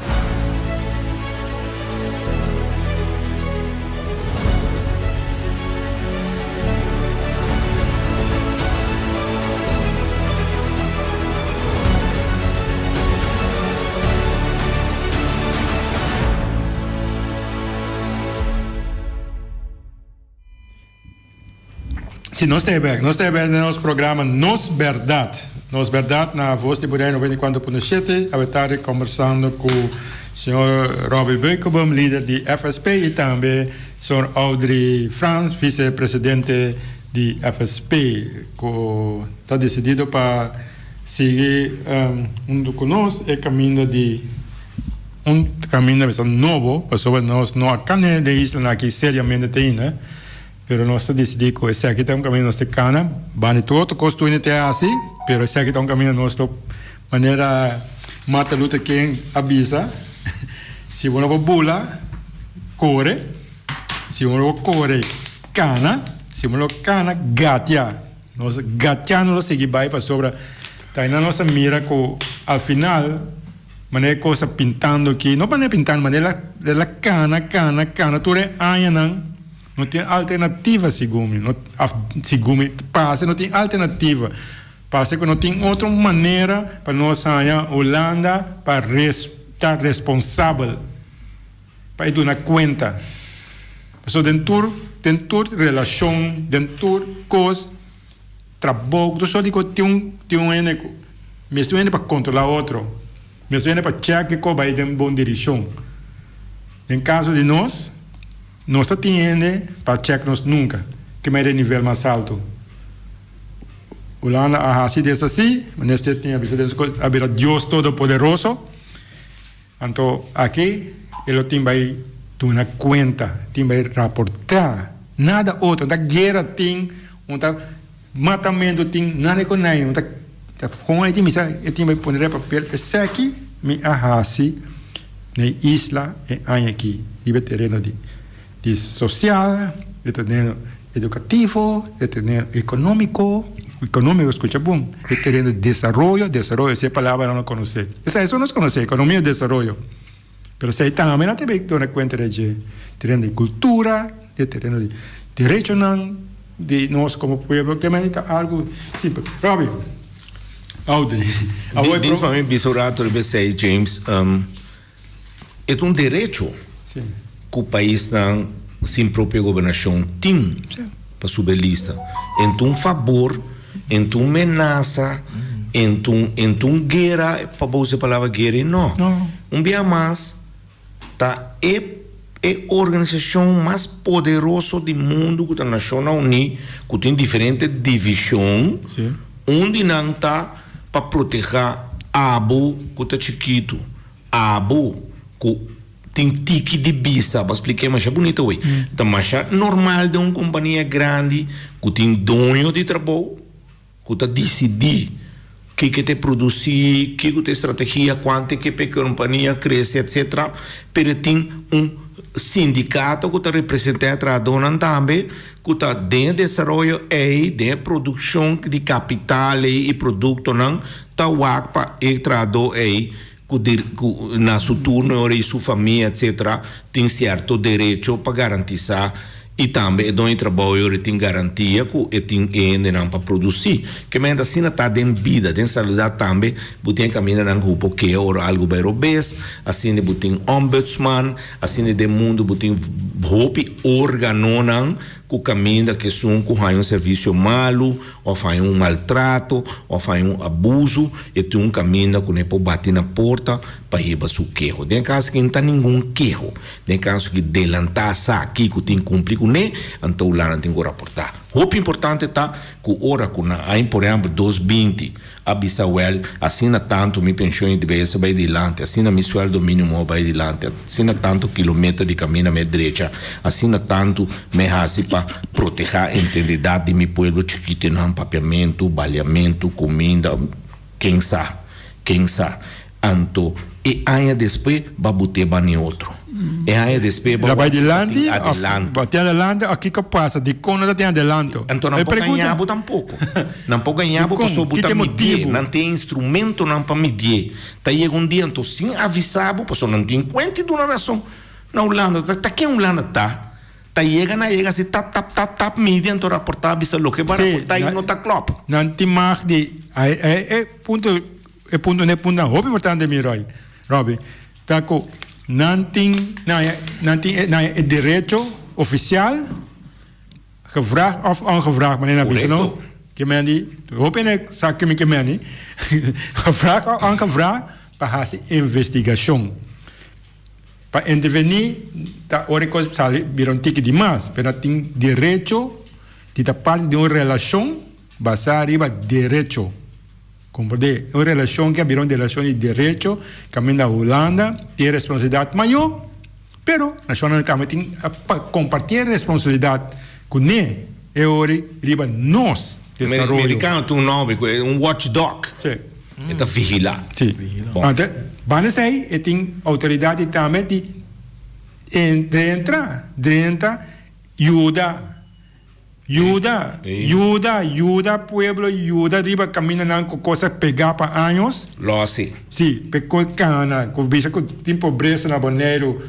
Si, nos ta e bek. Nos ta e bek den nos programa Nos Berdad. Nos Berdad na Voz di Boneiru 94.7. Awe tardi kombersando ku señor Robby Beukenboom, lider di FSP, i tambe señor Audrey Frans, visepresidente di FSP, ku ta desidido pa sigui huntu ku nos e kaminda di un kaminda mester nobo, pasobra nos no a kane den islanan aki seriamente te ainda. Pero nos ta disidí ku esaki ta un kaminda nos ta kana, banda di tur otro kos tur hende ta hasi, pero esaki ta un kaminda nos lo, manera Martin Luther King a bisa, si bo no por bula, kore, si bo no por kore, kana, si bo no kana, gatia. Nos gatiando lo sigui bai pasobra ta aina nos a mira ku al final manera e kos ta pintando aki, no manera pintando, manera el a kana, kana, kana tur e añanan no tin alternativa segun mi, no segun mi parse no tin alternativa, parse ku no tin otro manera pa nos haña Hulanda pa ta responsabel. Pa e duna kuenta. Pasobra den tur, den tur relashon, den tur kos, trabou, tur sort di kos tin un, tin un hende ku, mester un hende pa kontrolá otro, mester un hende pa chèk ke kos bai den bon direkshon. Den kaso di nos, nos ta tin hende pa chèk nos nunka, ke mei den nivel mas altu. Hulanda a hasi des asi, mester tin a bisa den su kos, a bira Dios Todopoderoso. Anto aki e lo tin bai duna kuenta, tin bai raportá, nada otro, no ta guera tin, no ta matamentu tin, nada ku nai, no ta kon e tin bisa e tin bai pone riba papel esaki mi a hasi na e isla e aña aki riba e tereno di di sosial, e tereno edukativo, e tereno ekonómiko, ekonómiko skucha bon, e tereno di desaroyo, desaroyo esei palabra nan no konosé, esei eso nos konosé, ekonomia i desaroyo, pero esei tambe nan ta bin duna kuenta di dje, tereno di kultura, e tereno di derechonan di nos komo pueblo, ke manera ta algu simpel. Robby, Audrey, awor. Dis pa mi bisa un rato riba esei James. E ta un derecho ku paisnan sin propio gobernashon tin pa subi e lista. En ta un fabor, en ta un menasa, en ta un en ta un guera, pa bo usa e palabra guera i no. Un bia mas ta e e organisashon mas poderoso di mundu ku ta Nashonnan Uní ku tin diferente divishon, un di nan ta pa protehá abo ku ta chikitu. Abo ku tin tiki di bisa, bo a splik'é masha bunita wey. Ta masha normal den un kompania grandi ku tin doño di trabou ku ta disidí kiko ta e produsí, kiko ta e strategia, kuantu ke pa e kompania krese etsetera. Pero e tin un sindikato ku ta representá e trahadónan tambe ku ta den e desaroyo ei, den e produkshon di kapital ei i produktonan ta wak pa e trahadó ei ku ku na su turno e ora i su famia etcetera tin sierto derecho pa garantisa i tambe e doño di trabou e ora tin garantia ku e tin e hendenan pa produsi. Ke menda asina ta den bida, den saludat tambe bo tin e kamindanan ku bo por keha ora algu bai robes, asina bo tin ombudsman, asina den mundu bo tin hopi organonan ku kaminda ku esun ku haña un servisio malu òf haña un maltrato òf haña un abusu, e tin un kaminda ku nan por bati na porta pa hiba su keho. Den e kaso aki no ta ningun keho. Den e kaso aki delantá sa kiko tin kumpli kuné, anto Hulanda tin ku raportá. Hopi importante ta ku ora ku nan haña por ehèmpel 2.20 A bisa wèl, asina tantu mi penshon i dbs bai dilanti, asina mi suèldo mínimo a bai dilanti, asina tantu kilometer di kaminda mi a drecha, asina tantu mi a hasi pa protehá integridat di mi pueblo chikitonan, papiamentu, baliamentu, kuminda, ken sa, ken sa. Anto e aña despues ba bot'é bani otro. E aña despues ba La bai wak si ta tin dilanti of adelanto. ba tin adelanto of kiko pasa? Dikon no ta tin adelanto? Anto nan E por pregunta. gaña bo tampoko. Nan por gaña bo Dikon? pasobra bo Ki ta ta e midié. motibu? Nan tin instrumentonan pa midié. Ta yega un dia anto sin avisa bo pasobra nan tin kuenta i duna rason. Na Hulanda ta ta ken Hulanda ta? Ta yega na yega asi tap tap tap tap midi anto raporta bisa loke bo a Sí, raporta i na no ta klòp. nan tin mag di e e e punto E punto ne puntonan hopi importante mi Roy, Robby, ta ku nan tin nan nan tin nan e derecho ofisial Gevraagd of ongevraagd, manera nan bisa no. Ke men di, hopi hende sa ke mi ke men di. Gevraagd of ongevraagd pa hasi investigashon. Pa intervení ta ora e kos sali bira un tiki di mas, pero nan tin derecho di ta parti di un relashon basá riba derecho. Komprendé? Un relashon ke a bira un relashon di derecho kaminda Hulanda tin e responsabilidat mayó, pero nashonnan tambe tin pa kompartí e responsabilidat kuné e ora riba nos desaroyo. Merikano tin un nòmber ku e un watchdog. Sí. E ta vigilá. Sí. Bon. Anto, banda esei e tin outoridat di tambe di drenta, drenta yuda. Yuda, yuda, yuda pueblo, yuda riba kamindanan ku kos a pegá pa años. Lòsi. Sí, p'e kos kana, ku bisa ku tin pobresa na Boneiru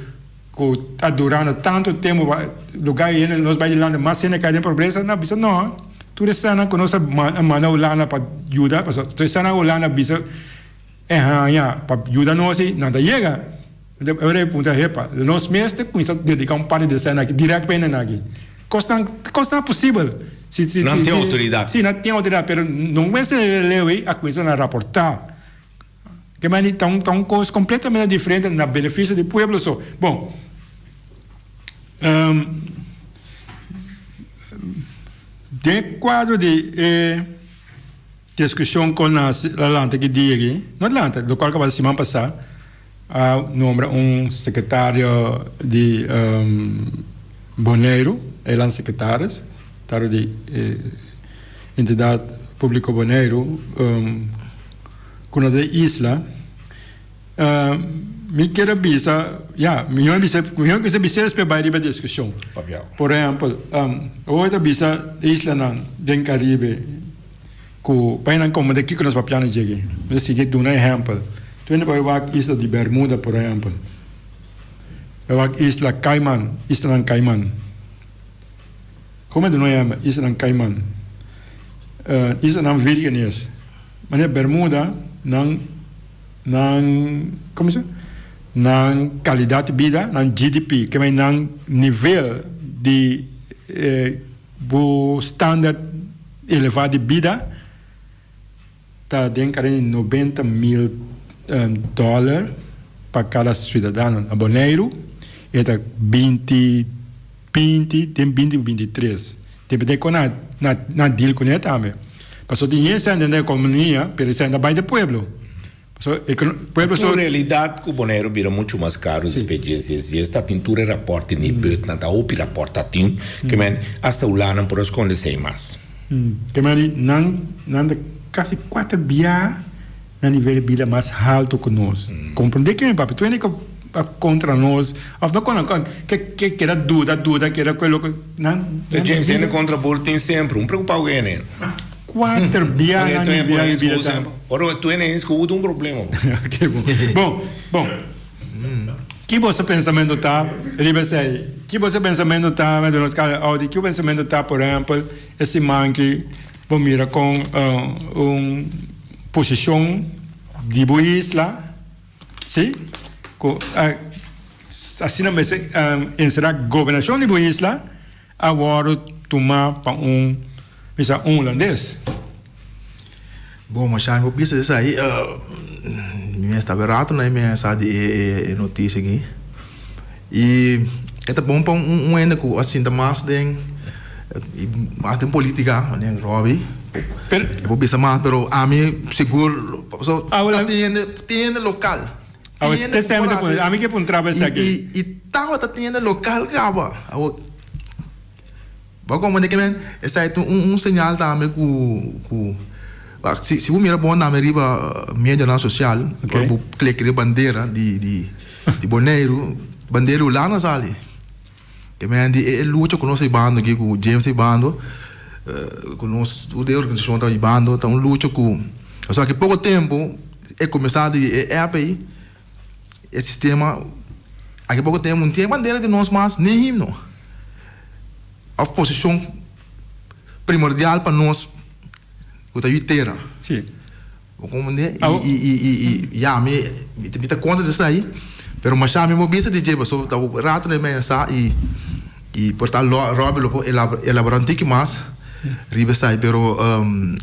ku ta durando tantu tempu, lugá e hende nos bai dilanti mas hende kai den pobresa, nan a bisa no, tur esnan ku nos a manda Hulanda pa yuda, pasobra tur esnan Hulanda a bisa e haña pa yuda nos i nan ta yega. Ora e puntra hepa, nos mes ta cuminsa dedica un parti di esena aki direct pa hendenan aki. Cosnan, cosnan posibel. Si, si, Nan tin autoridad. Si, nan tin autoridad, pero no mester leu ei a cuminsa na raporta. Ke mandi ta un, ta un cos completamente diferente na beneficio di pueblo so. Bon, den e cuadro di e Diskushon kon a lanta ki dia aki, no lanta, lokual ku a pasa siman pasá, a nombra un sekretario di Boneiru, eilandsecretaris, sekretario di Entidat Públiko Boneiru, ku no ta di isla. Mi kier a bisa, ya, mihó bisa, mihó bisa bisa despues bai riba diskushon. Por ehèmpel, awor ta bisa islanan den Karibe ku pa nan komprendé kiko nos papiando dje aki. Mi ta sigui duna ehèmpel. Tu hende por wak isla di Bermuda, por ehèmpel. Bai wak isla Cayman, islanan Cayman. Kon mi duna ehèmpel? Islanan Cayman. Islanan Vírgenes. Manera Bermuda, nan. Nan, como se? Nan calidad di bida, nan GDP, ke men nan nivel di bo standard eleva di bida ta den karen di 90 mil dollar pa cada ciudadano. Na Boneiru e ta binti, binti, den binti ku binti tres. Depende kon nan nan deal kuné tambe. Pasobra tin hende den ekonomia, pero esei ta bai di pueblo. Pasobra pueblo so. Realidat ku Boneiru bira muchu mas karu despues dies dies dies ta tin tur e rapòrt di Nibud nan ta hopi rapòrt ta tin ke men asta Hulanda por a skonde esei mas. Ke men di nan nan ta kasi kuater bia na nivel di bida mas haltu ku nos. Komprendé ke mi papia tur hende ku a kontra nos òf no kontra ke ke keda duda duda keda ku e loko nan. James hende kontra bo tin semper un preokupá ku hende. Kuater bia na nivel di bida ta. Ora tu hende hens ku un problema. Oke bon. Bon, bon. Ki boso pensamentu ta riba esei? Ki boso pensamentu ta met nos kala audi? Ki bo pensamentu ta por ehempel e siman ki bo mira kon un posishon di bo isla si ku asina mester enserá gobernashon di bo isla A wòrdu tumá pa un, bisa, un hulandes. Bon, masha mi por bisa esei. Mi mes tabata rato na e mesa di e notisia aki. I e ta bon pa un hende ku a sinta mas den mas den politica, manera Robby. E por bisa mas, pero ami sigur pasobra ta tin hende tin hende lokal. Awe te semi ta pone, ami ke puntra bo esaki. I tabata tin hende lokal kaba. Awor bo a komprende ke men esei ta un señal tambe ku ku si si bo mira bon tambe riba medianan sosial ora bo klek riba bandera di di di Boneiru bandera Hulanda sali. Ke men di e lucha ku nos ta hibando aki ku James ta hibando ku nos tur den organisashon ta hibando ta un lucha ku pasobra aki poko tempu e kuminsá di e app ei e sistema aki poko tempu no tin e bandera di nos mas ni himno òf posishon primordial pa nos ku ta yu tera. Sí. Bo comprende? I, i, i, i, ya, mi, mi ta contra di esai, pero masha mi bo bisa di dje, pasobra ta rato na e mesa i, I por ta Robby lo por elabora un tiki mas riba esai pero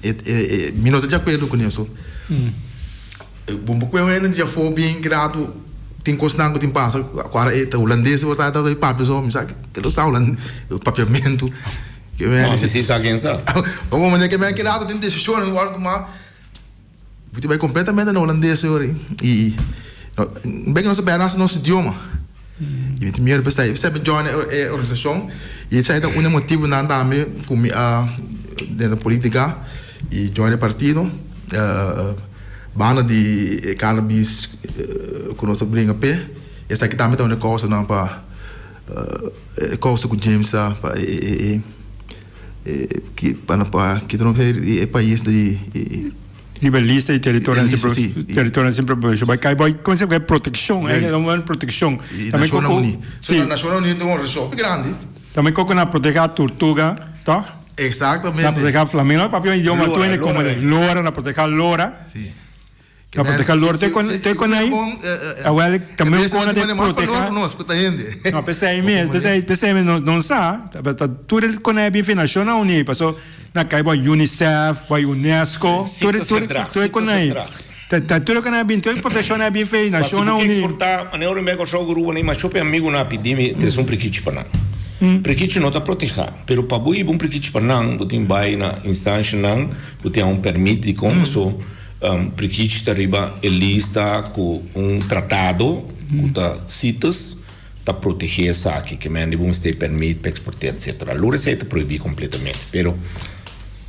mi no ta di akuerdo ku neso. Bo por kue hende di afó bien grato tin kosnan ku tin pasa ku ora e ta hulandes por ta ta papia so mi sa ke lo sa hulandes papiamentu. No mi si sa ken sa. Bo por ke men kerato tin desishonnan ku wòrdu tumá. Bo ta bai completamente na holandes e ora ei. I un bek nos a bera hasi nos idioma. I mi tin miedu pa esei. Esei mi join e organisashon i esei ta un di e motibunan tambe ku mi a drenta politica i join e partido. Banda di e cannabis ku nos a bringa p'e, esaki tambe ta un di e kousanan pa e kousa ku James ta pa e. Pa kita nos e pais di. Riba lista di territorionan sin territorionan sin propiedad. Bai kai bai kon se bai protekshon, eh, un buen protekshon. I Nashonnan Uní. Si. Nashonnan Uní ta un organisashon hopi grandi. Tambe koko na protegá turtuga, tòg? Eksaktamente. Na protegá flamingo, papia idioma tur hende komprendé. Lora, na protegá lora. Si. Na proteha loro te con te con ahí. Awel tambe un cona de proteha. No, pesei mes, pesei, pesei mes no no sa, ta tur el con ahí bin Nacionnan Uní, paso na kai bo UNICEF, bo UNESCO, tur tur tur con ahí. Ta ta tur con ahí bin, tur proteccion ahí bin fe Nacionnan Uní. Si bo exporta, manera ora mi bai Kòrsou ku Aruba, ma hopi amigunan a pidi mi trese un prikichi pa nan. Prikichi no ta proteha, pero pa bo hiba un prikichi pa nan, bo tin bai na instanshanan ku tin un permit di kon, so. Prikichi ta riba e lista ku un tratado ku ta CITES ta protegé esaki, ke men di bo mester permit pa eksport'é etsetera. Lor esei ta prohibí kompletamente, pero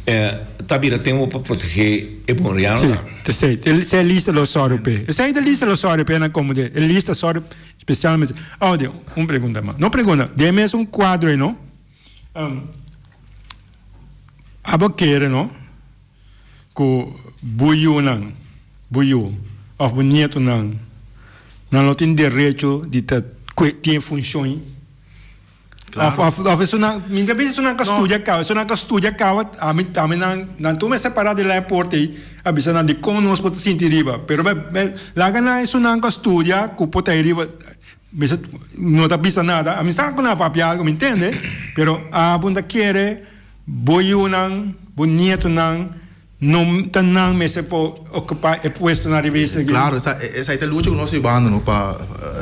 ta bira tempu pa protegé e bonerianonan. Sí, esei, esei e lista lo sòru p'e. Esei ta lista lo sòru p'e nan komo de e lista sòru spesialmente. Awor, un pregunta mas. No pregunta, den e mesun kuadro ei no, abo kere no. Ku bo yunan, bo yu òf bo nietunan, nan lo tin derecho di ta tin e funshon ei? Òf òf òf esunnan, mi ta bisa esunnan ku a studia kaba, esunnan ku a studia kaba, ami tambe nan nan tur mester pará di la e porta ei, a bisa nan dikon nos por ta sinti riba, pero laga nan esunnan ku a studia ku por ta ei riba, mester no ta bisa nada, ami sa ku nan a papia algu, mi ntende, pero abo ta kere. Bo yunan, bo nietonan no ta nan mester por ocupa e puestonan riba e isla aki? Claro, esai ta lucha cu nos yubando no pa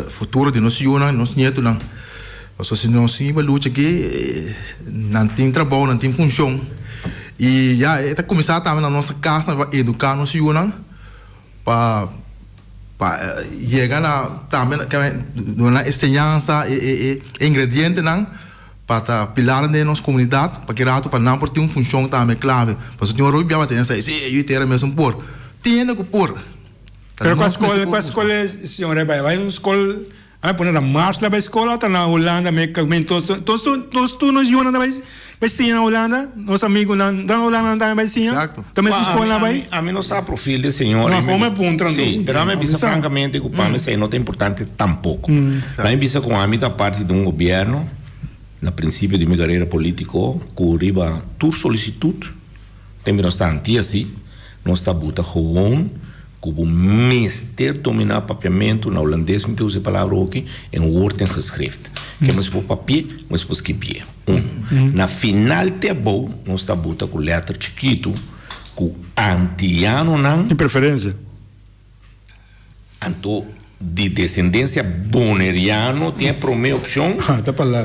futuro di nos yunan, nos nietonan. Pasobra si nos sin hiba lucha aki, nan tin trabou, nan tin funcion. Y ya e ta cuminsa tambe na nos casnan pa educa nos yunan pa pa yega na tambe duna nan enseñansa, e ingredientenan. Pa ta pilarnan den nos komunidat, pa ki rato pa nan por tin un funshon tambe klave. Pasobra tin ora hopi biaha tene sa, si e yu tera mesun por. Tin hende ku por. Ta Pero kua nos mester skol, por kua buska. skol e señor a bai? A bai un skol, a pone na mars la bai skol o ta na Hulanda me ka men tos tos nos tur nos yunan ta bai bai siña na Hulanda, nos amigunan ta na Hulanda nan tambe bai siña. Exacto. Ta mesun skol nan a bai? Ami no sa profil di e señor. No, como e puntra anto? Si, pero ami a bisa francamente ku pa mi esei no ta importante tampoco. Mi a bisa ku ami ta parti di un gobierno na principio di mi carera politico ku riba tur solicitud tempo nos ta anti asi nos ta buta gewoon ku bo mester domina papiamento na holandes mi ta usa e palabra hoki en woord en geschrift ke nos por papia nos por skibie un na final te abou nos ta buta ku letter chikitu ku antianonan Tin preferencia. Anto di desendensia boneriano tin e prome opshon,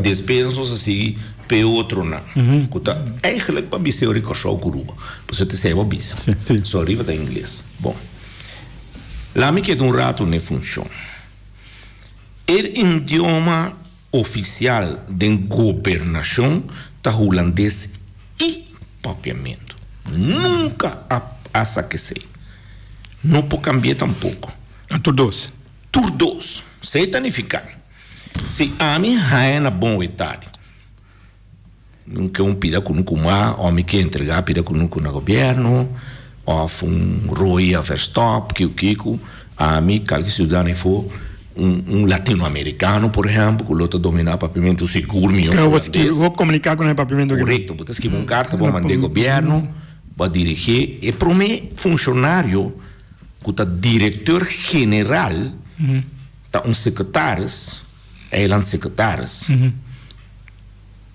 despues nos a sigui p'e otronan, ku ta eigenlijk pa bis'é ora Kòrsou ku Aruba. Pasobra ta esei bo a bisa. So ariba ta ingles. Bon. Laat mi keda un ratu n'e funshon. E idioma ofisial den gobernashon ta hulandes i papiamentu. Nunka a pasa kesei. No por cambi'é tampoco. A tur dos. Tur dos. Esei ta nifica, si ami haña na bon wetadi, mi ke un pida kunuku ma, of mi ke entrega pida kunuku na gobierno, of un rooi a verstop, kiu kiku, ami kalke ciudadano efo, un un latinoamericano por ehempel, ku lo ta domina papiamentu sigur mihor Pero bo hulandes. bo comunica ku nan e papiamentu aki. Korekto, bo ta skibi un karta bo mand'é gobierno. Bo a dirigé e promé funshonario ku ta direkteur general ta un sekretaris, eilandsecretaris.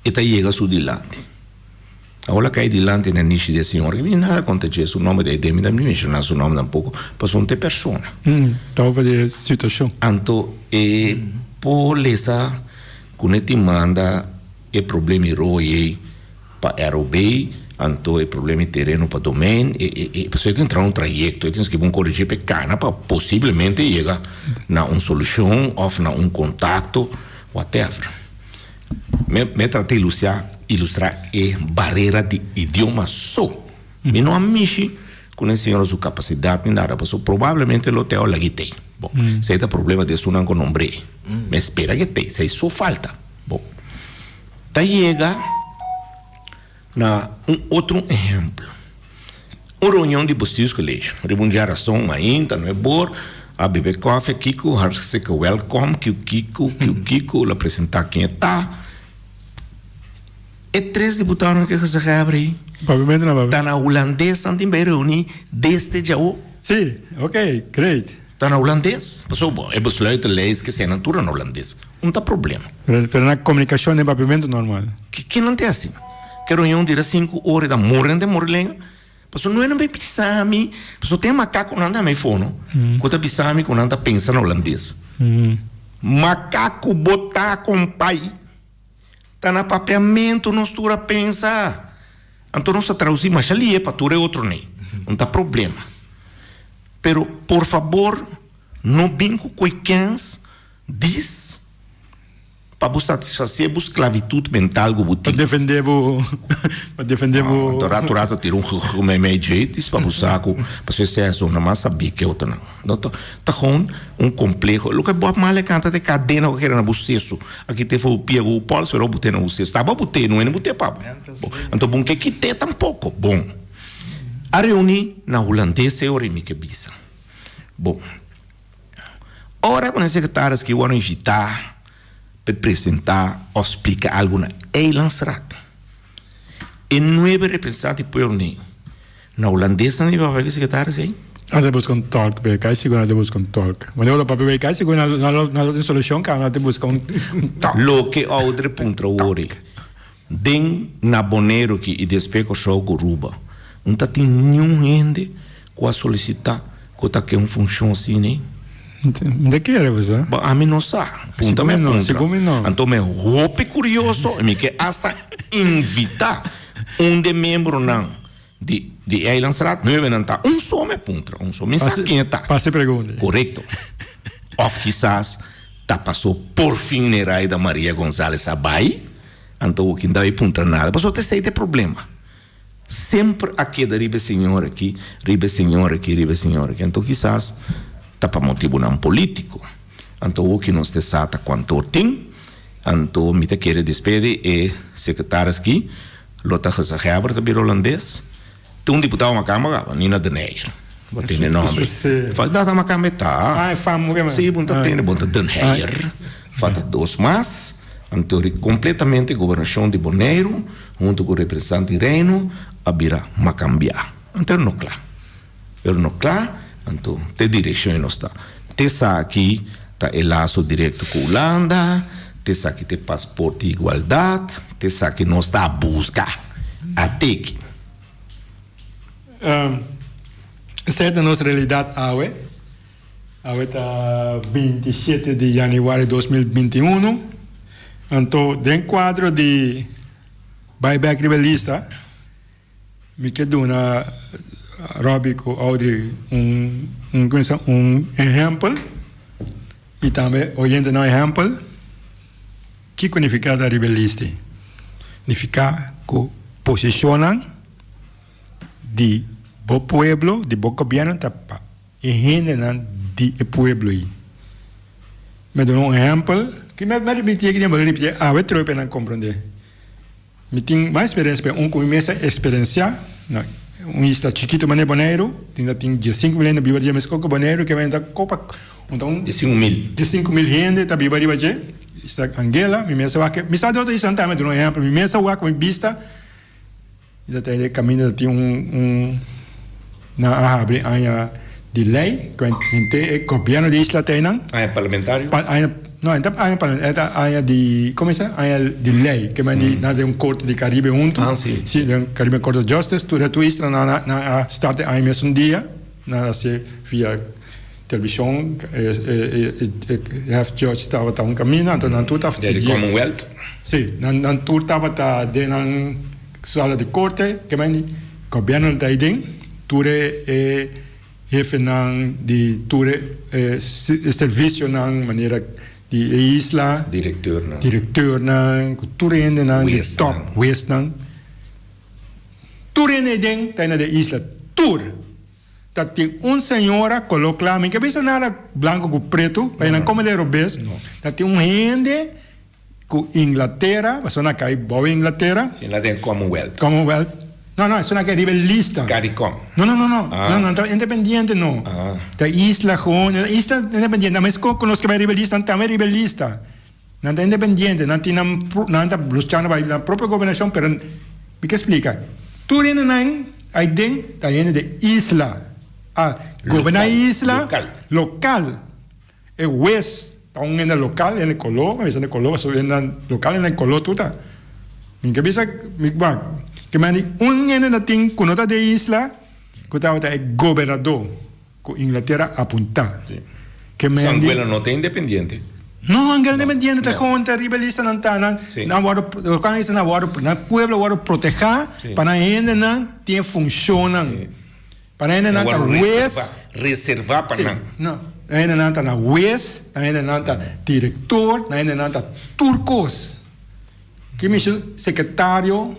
E ta yega su dilanti. Awor la kai dilanti na nishi di e señor ki nada konta dje su nomber di e mi ta menshona su nomber tampoco pasobra un ta e persona. Tabatin di e situacion. Anto e por lesa ku ne tin manda e problema i roi ei pa ROB, anto e problema i tereno pa domein, e e e pasobra e tin traha un trayekto, e tin skibi un korigí pa e kana pa posiblemente yega na un solushon òf na un kontakto, whatever. Mi mi a trata ilusiá ilustrá e barera di idioma so. Mi no a mishi ku e señora su kapasidat ni nada, pasobra probablemente lo te a lag'i tei. Bon, esei ta problema di esunnan ku nombr'é. Mi a spera ku e tei, esei so falta. Bon, ta yega na un otro ehèmpel. Un reunion di bestuurscollege riba un djarason mainta nuebor a bebe koffie kiko hartstikke welkom kiu kiko kiu kiko lo presenta ken e ta e tres diputadonan ke gezaghebber ei Papiamento na papia. ta na hulandes nan tin bai reuni desde djawo. Si, ok, great. Ta na hulandes pasobra bo e besluitenlijst ke eseinan tur ta na hulandes un ta problema. Pero na komunikashon den papiamento normal. Ke nan ta hasi? Ke reunion dura sinku ora i ta muri nan ta muri lenga. Pasobra no e nan bai bisa mi, pasobra tin e makakunan tambe afó no, ku ta bisa mi ku nan ta pensa na hulandes. Makaku bo ta kompai. Ta na papiamentu nos tur a pensa. Anto nos ta tradusi masha lihe pa tur e otronan. No ta problema. Pero por fabor no bin ku koe kens dis. Pa bo satisfasé bo sklavitut mental ku bo Pa tin. defendé bo, pa defendé bo. Anto rato rato tira un gg meimei dje dis pa bo sa ku pasobra esei a zona mas sabí ke otronan. No ta ta gewoon un kompleho. Loke Bob Marley kanta ta e kadena ku a keda na bo seso. Aki te for bo pia ku bo pòls pero bo te na bo seso. Ta bo bo te no hende bo te pa bo. Anto bo no ke kit'é tampoko. Bon. A reuní na hulandes e ora mi ke bisa. Bon. Ora ku e sekretaris ki wòrdu invitá pa e presentá òf splika algu na Eilandsraad, e nuebe representante di pueblo nei na hulandes nan riba papia ku e sekretaris ei. Nan ta buska un tòlk be, kai sigur nan ta buska un tòlk. Wanneer lo papia be, kai sigur nan nan lo tin solushon kaba nan ta buska un tòlk. Loke Audrey puntra wor ei, den na Boneiru aki i despues Kòrsou ku Aruba, un ta tin niun hende Ku a solisitá ku ta ke un funshon asina ei? Mi ta kere bo sa. Bo ami no sa. Punta mi a puntra. Sigur mi no. Anto mi hopi kurioso i mi ke asta invitá un di e miembronan di di Eilandsraad. Nuevenan ta. Un so mi a puntra. Un so. Mi sa ken e ta. Pasa e pregunta. Korekto. Òf kisas ta pasó porfin Neraida Maria Gonzalez a bai, anto bo kin ta bai puntra nada. Pasobra ta esei ta e problema. Semper a keda riba e señor aki, riba e señor aki, riba e señor aki. Anto kisas ta pa motibunan politico. Anto hoki nos te sa ta cuanto tin. Anto mi ta kere despedi e secretaris aki, lo ta gezaghebber ta bira holandes. Tin un diputado makamba kaba, Nina de Neyer. Bo tende nomber. Fa dat a makamba e ta. Ah, e fam ke Si, bo ta tende, bo ta Den Heyer. Falta dos mas. Anto completamente gobernacion di Boneiru hunto cu representante di Reino a bira macambia. Anto er no cla. Er no cla, anto te direccion e nos ta. Te esaki ta e lazo directo cu Hulanda, te esaki ta e paspoort di igualdad, te esaki nos ta a busca. A teki. Esei ta nos realidad awe. Awe ta 27 di januari 2021. Anto den cuadro di bai bek riba e lista, mi ke duna Robbie cu Audrey un un un ehempel y tambe oyentenan ehempel kico nifica ta riba e lista. Nifica cu posicionnan di bo pueblo, di bo gobierno ta pa e hendenan di e pueblo ei. Mi a duna un ehempel, ki mi a ripiti aki den, bo ta ripiti awe trobe pa nan komprende. Mi tin mas eksperensia pa un ku mi mes a eksperensiá na un isla chikitu manera Boneiru, tin ta tin diesinku mil hende biba dje, meskos ku Boneiru ke ta kopa un ta un 15.000. 15.000 hende ta biba riba dje, isla Anguilla, mi mes a wak, mi sa di otro isla tambe, mi a duna un ehempel, mi mes a wak ku mi bista. Mi ta tende kaminda ta tin un un nan a habri aña di lei ku henter e gobièrnu di isla ta einan. Aña parlamentario? Pa aña. No, e ta aña parlamentario, e ta aña di, como se aña di ley, ke men di nan den un corte di Caribe hunto. Ah, si. Si, den Caribbean Court of Justice, tur e tur isla nan a nan a start e aña mesun dia, nan a hacié via television, e e e e head judge tabata un camina, anto nan tur ta De sigui. Commonwealth. Si, nan nan tur tabata den nan sala di corte, ke men di gobierno ta aiden, tur e e. Hefenan di tur e servicionan manera di e isla. Directeurnan. Directeurnan cu tur hendenan di top. Huesnan. Tur hende ei den ta na de isla. Tur! Ta tin un señora colo cla, mi ka bisa nada blanco cu preto, pa nan come de robes. Ta tin un hende Ku Inglatera, pasobra nan a kai bou Inglatera. Si nan den Commonwealth. Commonwealth. No, no, esun a kai riba e lista. Caricom. No, no, no, no. Ah. No, nan ta independiente no. Ah. Ta isla gewoon, isla independiente. Nan mes ku nos ke bai riba e lista, nan tambe riba e lista. Nan ta independiente, nan tin nan, nan ta luchando pa nan propio gobernashon, pero mi ke splika. Tur hendenan aiden ta hende di isla. A goberná e isla. Lokal. Lokal. E hues ta un hende lokal, hende koló, mi a bisa hende koló pasobra hende lokal hende koló tur ta. Mi ke bisa mi wak ke mandi un hende na tin ku no ta di e isla ku tabata e gobernadó ku Inglatera apuntá. Ke So mandi. Anguilla no ta independiente? No, Anguilla no independiente, ta gewoon ta riba e lista nan ta nan nan wòrdu loke nan bisa nan wòrdu nan pueblo wòrdu protehá pa nan hendenan tin e funshonnan. Pa nan hendenan ta hues. Reserva pa nan. Sí, no. Nan hendenan ta na hues, nan hendenan ta direktor, nan hendenan ta tur kos. Ki mishi sekretario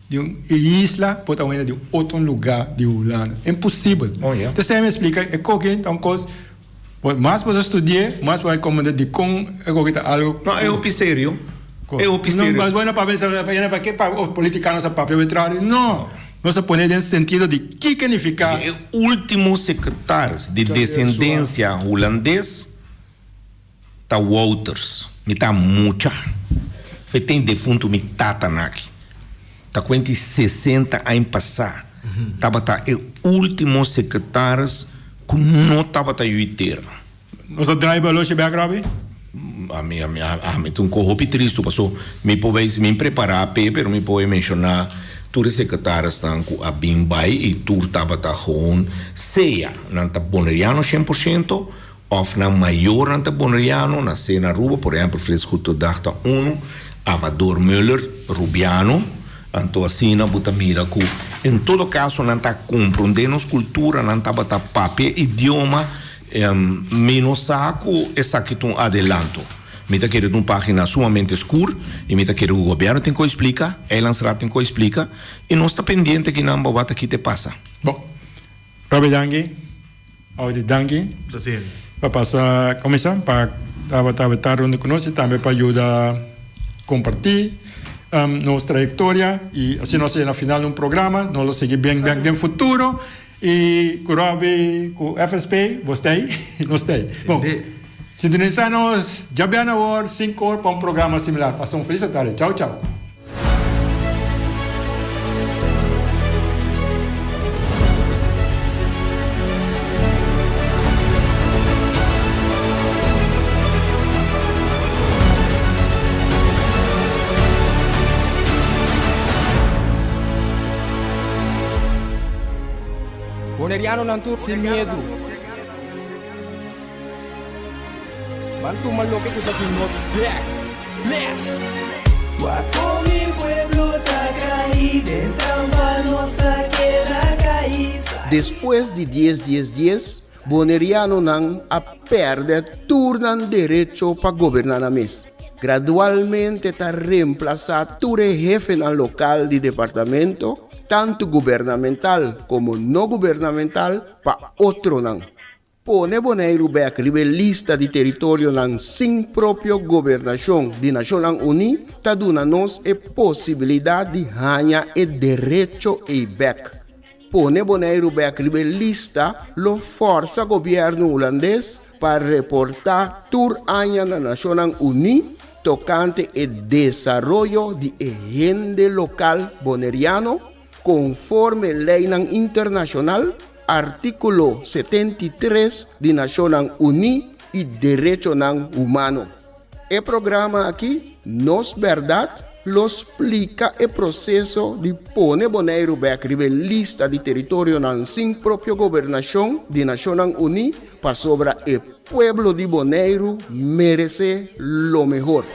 di un isla por ta un hende di un otro lugá di Hulanda? Imposibel. Oh, ya. Entonces mi a splika e koki ta un kos, mas bo ta studi'é, mas bo a komprendé dikon e koki ta algu. No, e hopi serio. E hopi serio. No, mas bueno pa pensa, pa ke pa politikanonan sa papia arbitrario? No. Nos a pone den sentido di kiko nifiká. E último sekretaris di desendensia hulandes ta Wouters. Mi ta mucha. Fe ten defuntu mi tata naki. Ta kuenti 60 aña pasá tabata e último sekretaris ku no tabata yu tera. Nos a draai baloshi bek, Robbie? Ami, ami, ami ta un ko hopi tristu paso mi por bay mi prepara p'e pero mi por menciona tur e secretarisnan cu a bin bay y tur tabata gewoon sea nan ta Boneriano cien por ciento of nan mayornan ta Boneriano nace na Aruba por ehempel Frits Goedendag ta uno Amador Muller Rubiano anto asina bo ta mira cu en todo caso nan ta compronde nos cultura nan tabata papia idioma Mi no sa ku esaki ta un adelanto. Mi ta kere ta un pagina sumamente skur i mi ta kere ku gobièrnu tin ku splika, Eilandsraad tin ku splika i nos ta pendiente kinan bo wak ki te pasa. Bon. Robbie danki. Audi danki. Placer. Pa pasa komisa pa tabata ta runda ku nos i tambe pa yuda kompartí nos trayektoria i asina nos a yega na final di un programa. Nos lo sigui bien bèk den futuro. I ku Robbie ku FSP bo stay nos stay. Bon, sintonisa nos djabièrnè awor 5 or pa un programa similar. Pasa un felis atardi. Chau chau. Bonerianonan tur sin miedu. Ban tuma loke ku ta di nos bek. Bless! Wak kon mi pueblo ta kai, den trampa nos ta keda kai. Despues di dies dies dies, Bonerianonan a pèrdè tur nan derecho pa goberná nan mes. Gradualmente ta remplasá tur e hefenan lokal di departamento, tantu gubernamental komo no gubernamental, pa otronan. Pone Boneiru bèk riba e lista di teritorionan sin propio gobernashon di Nashonnan Uní ta duna nos e posibilidat di haña e derecho ei bèk. Pone Boneiru bèk riba e lista lo fòrsa gobièrnu hulandes pa reportá tur aña na Nashonnan Uní tokante e desaroyo di e hende lokal boneriano konforme leinan internashonal, artíkulo 73 di Nashonnan Uní i derechonan humano. E programa aki, Nos Bèrdat, lo splika e proseso di pone Boneiru bèk riba e lista di teritorionan sin propio gobernashon di Nashonnan Uní pasobra e pueblo di Boneiru meresé lo mehor.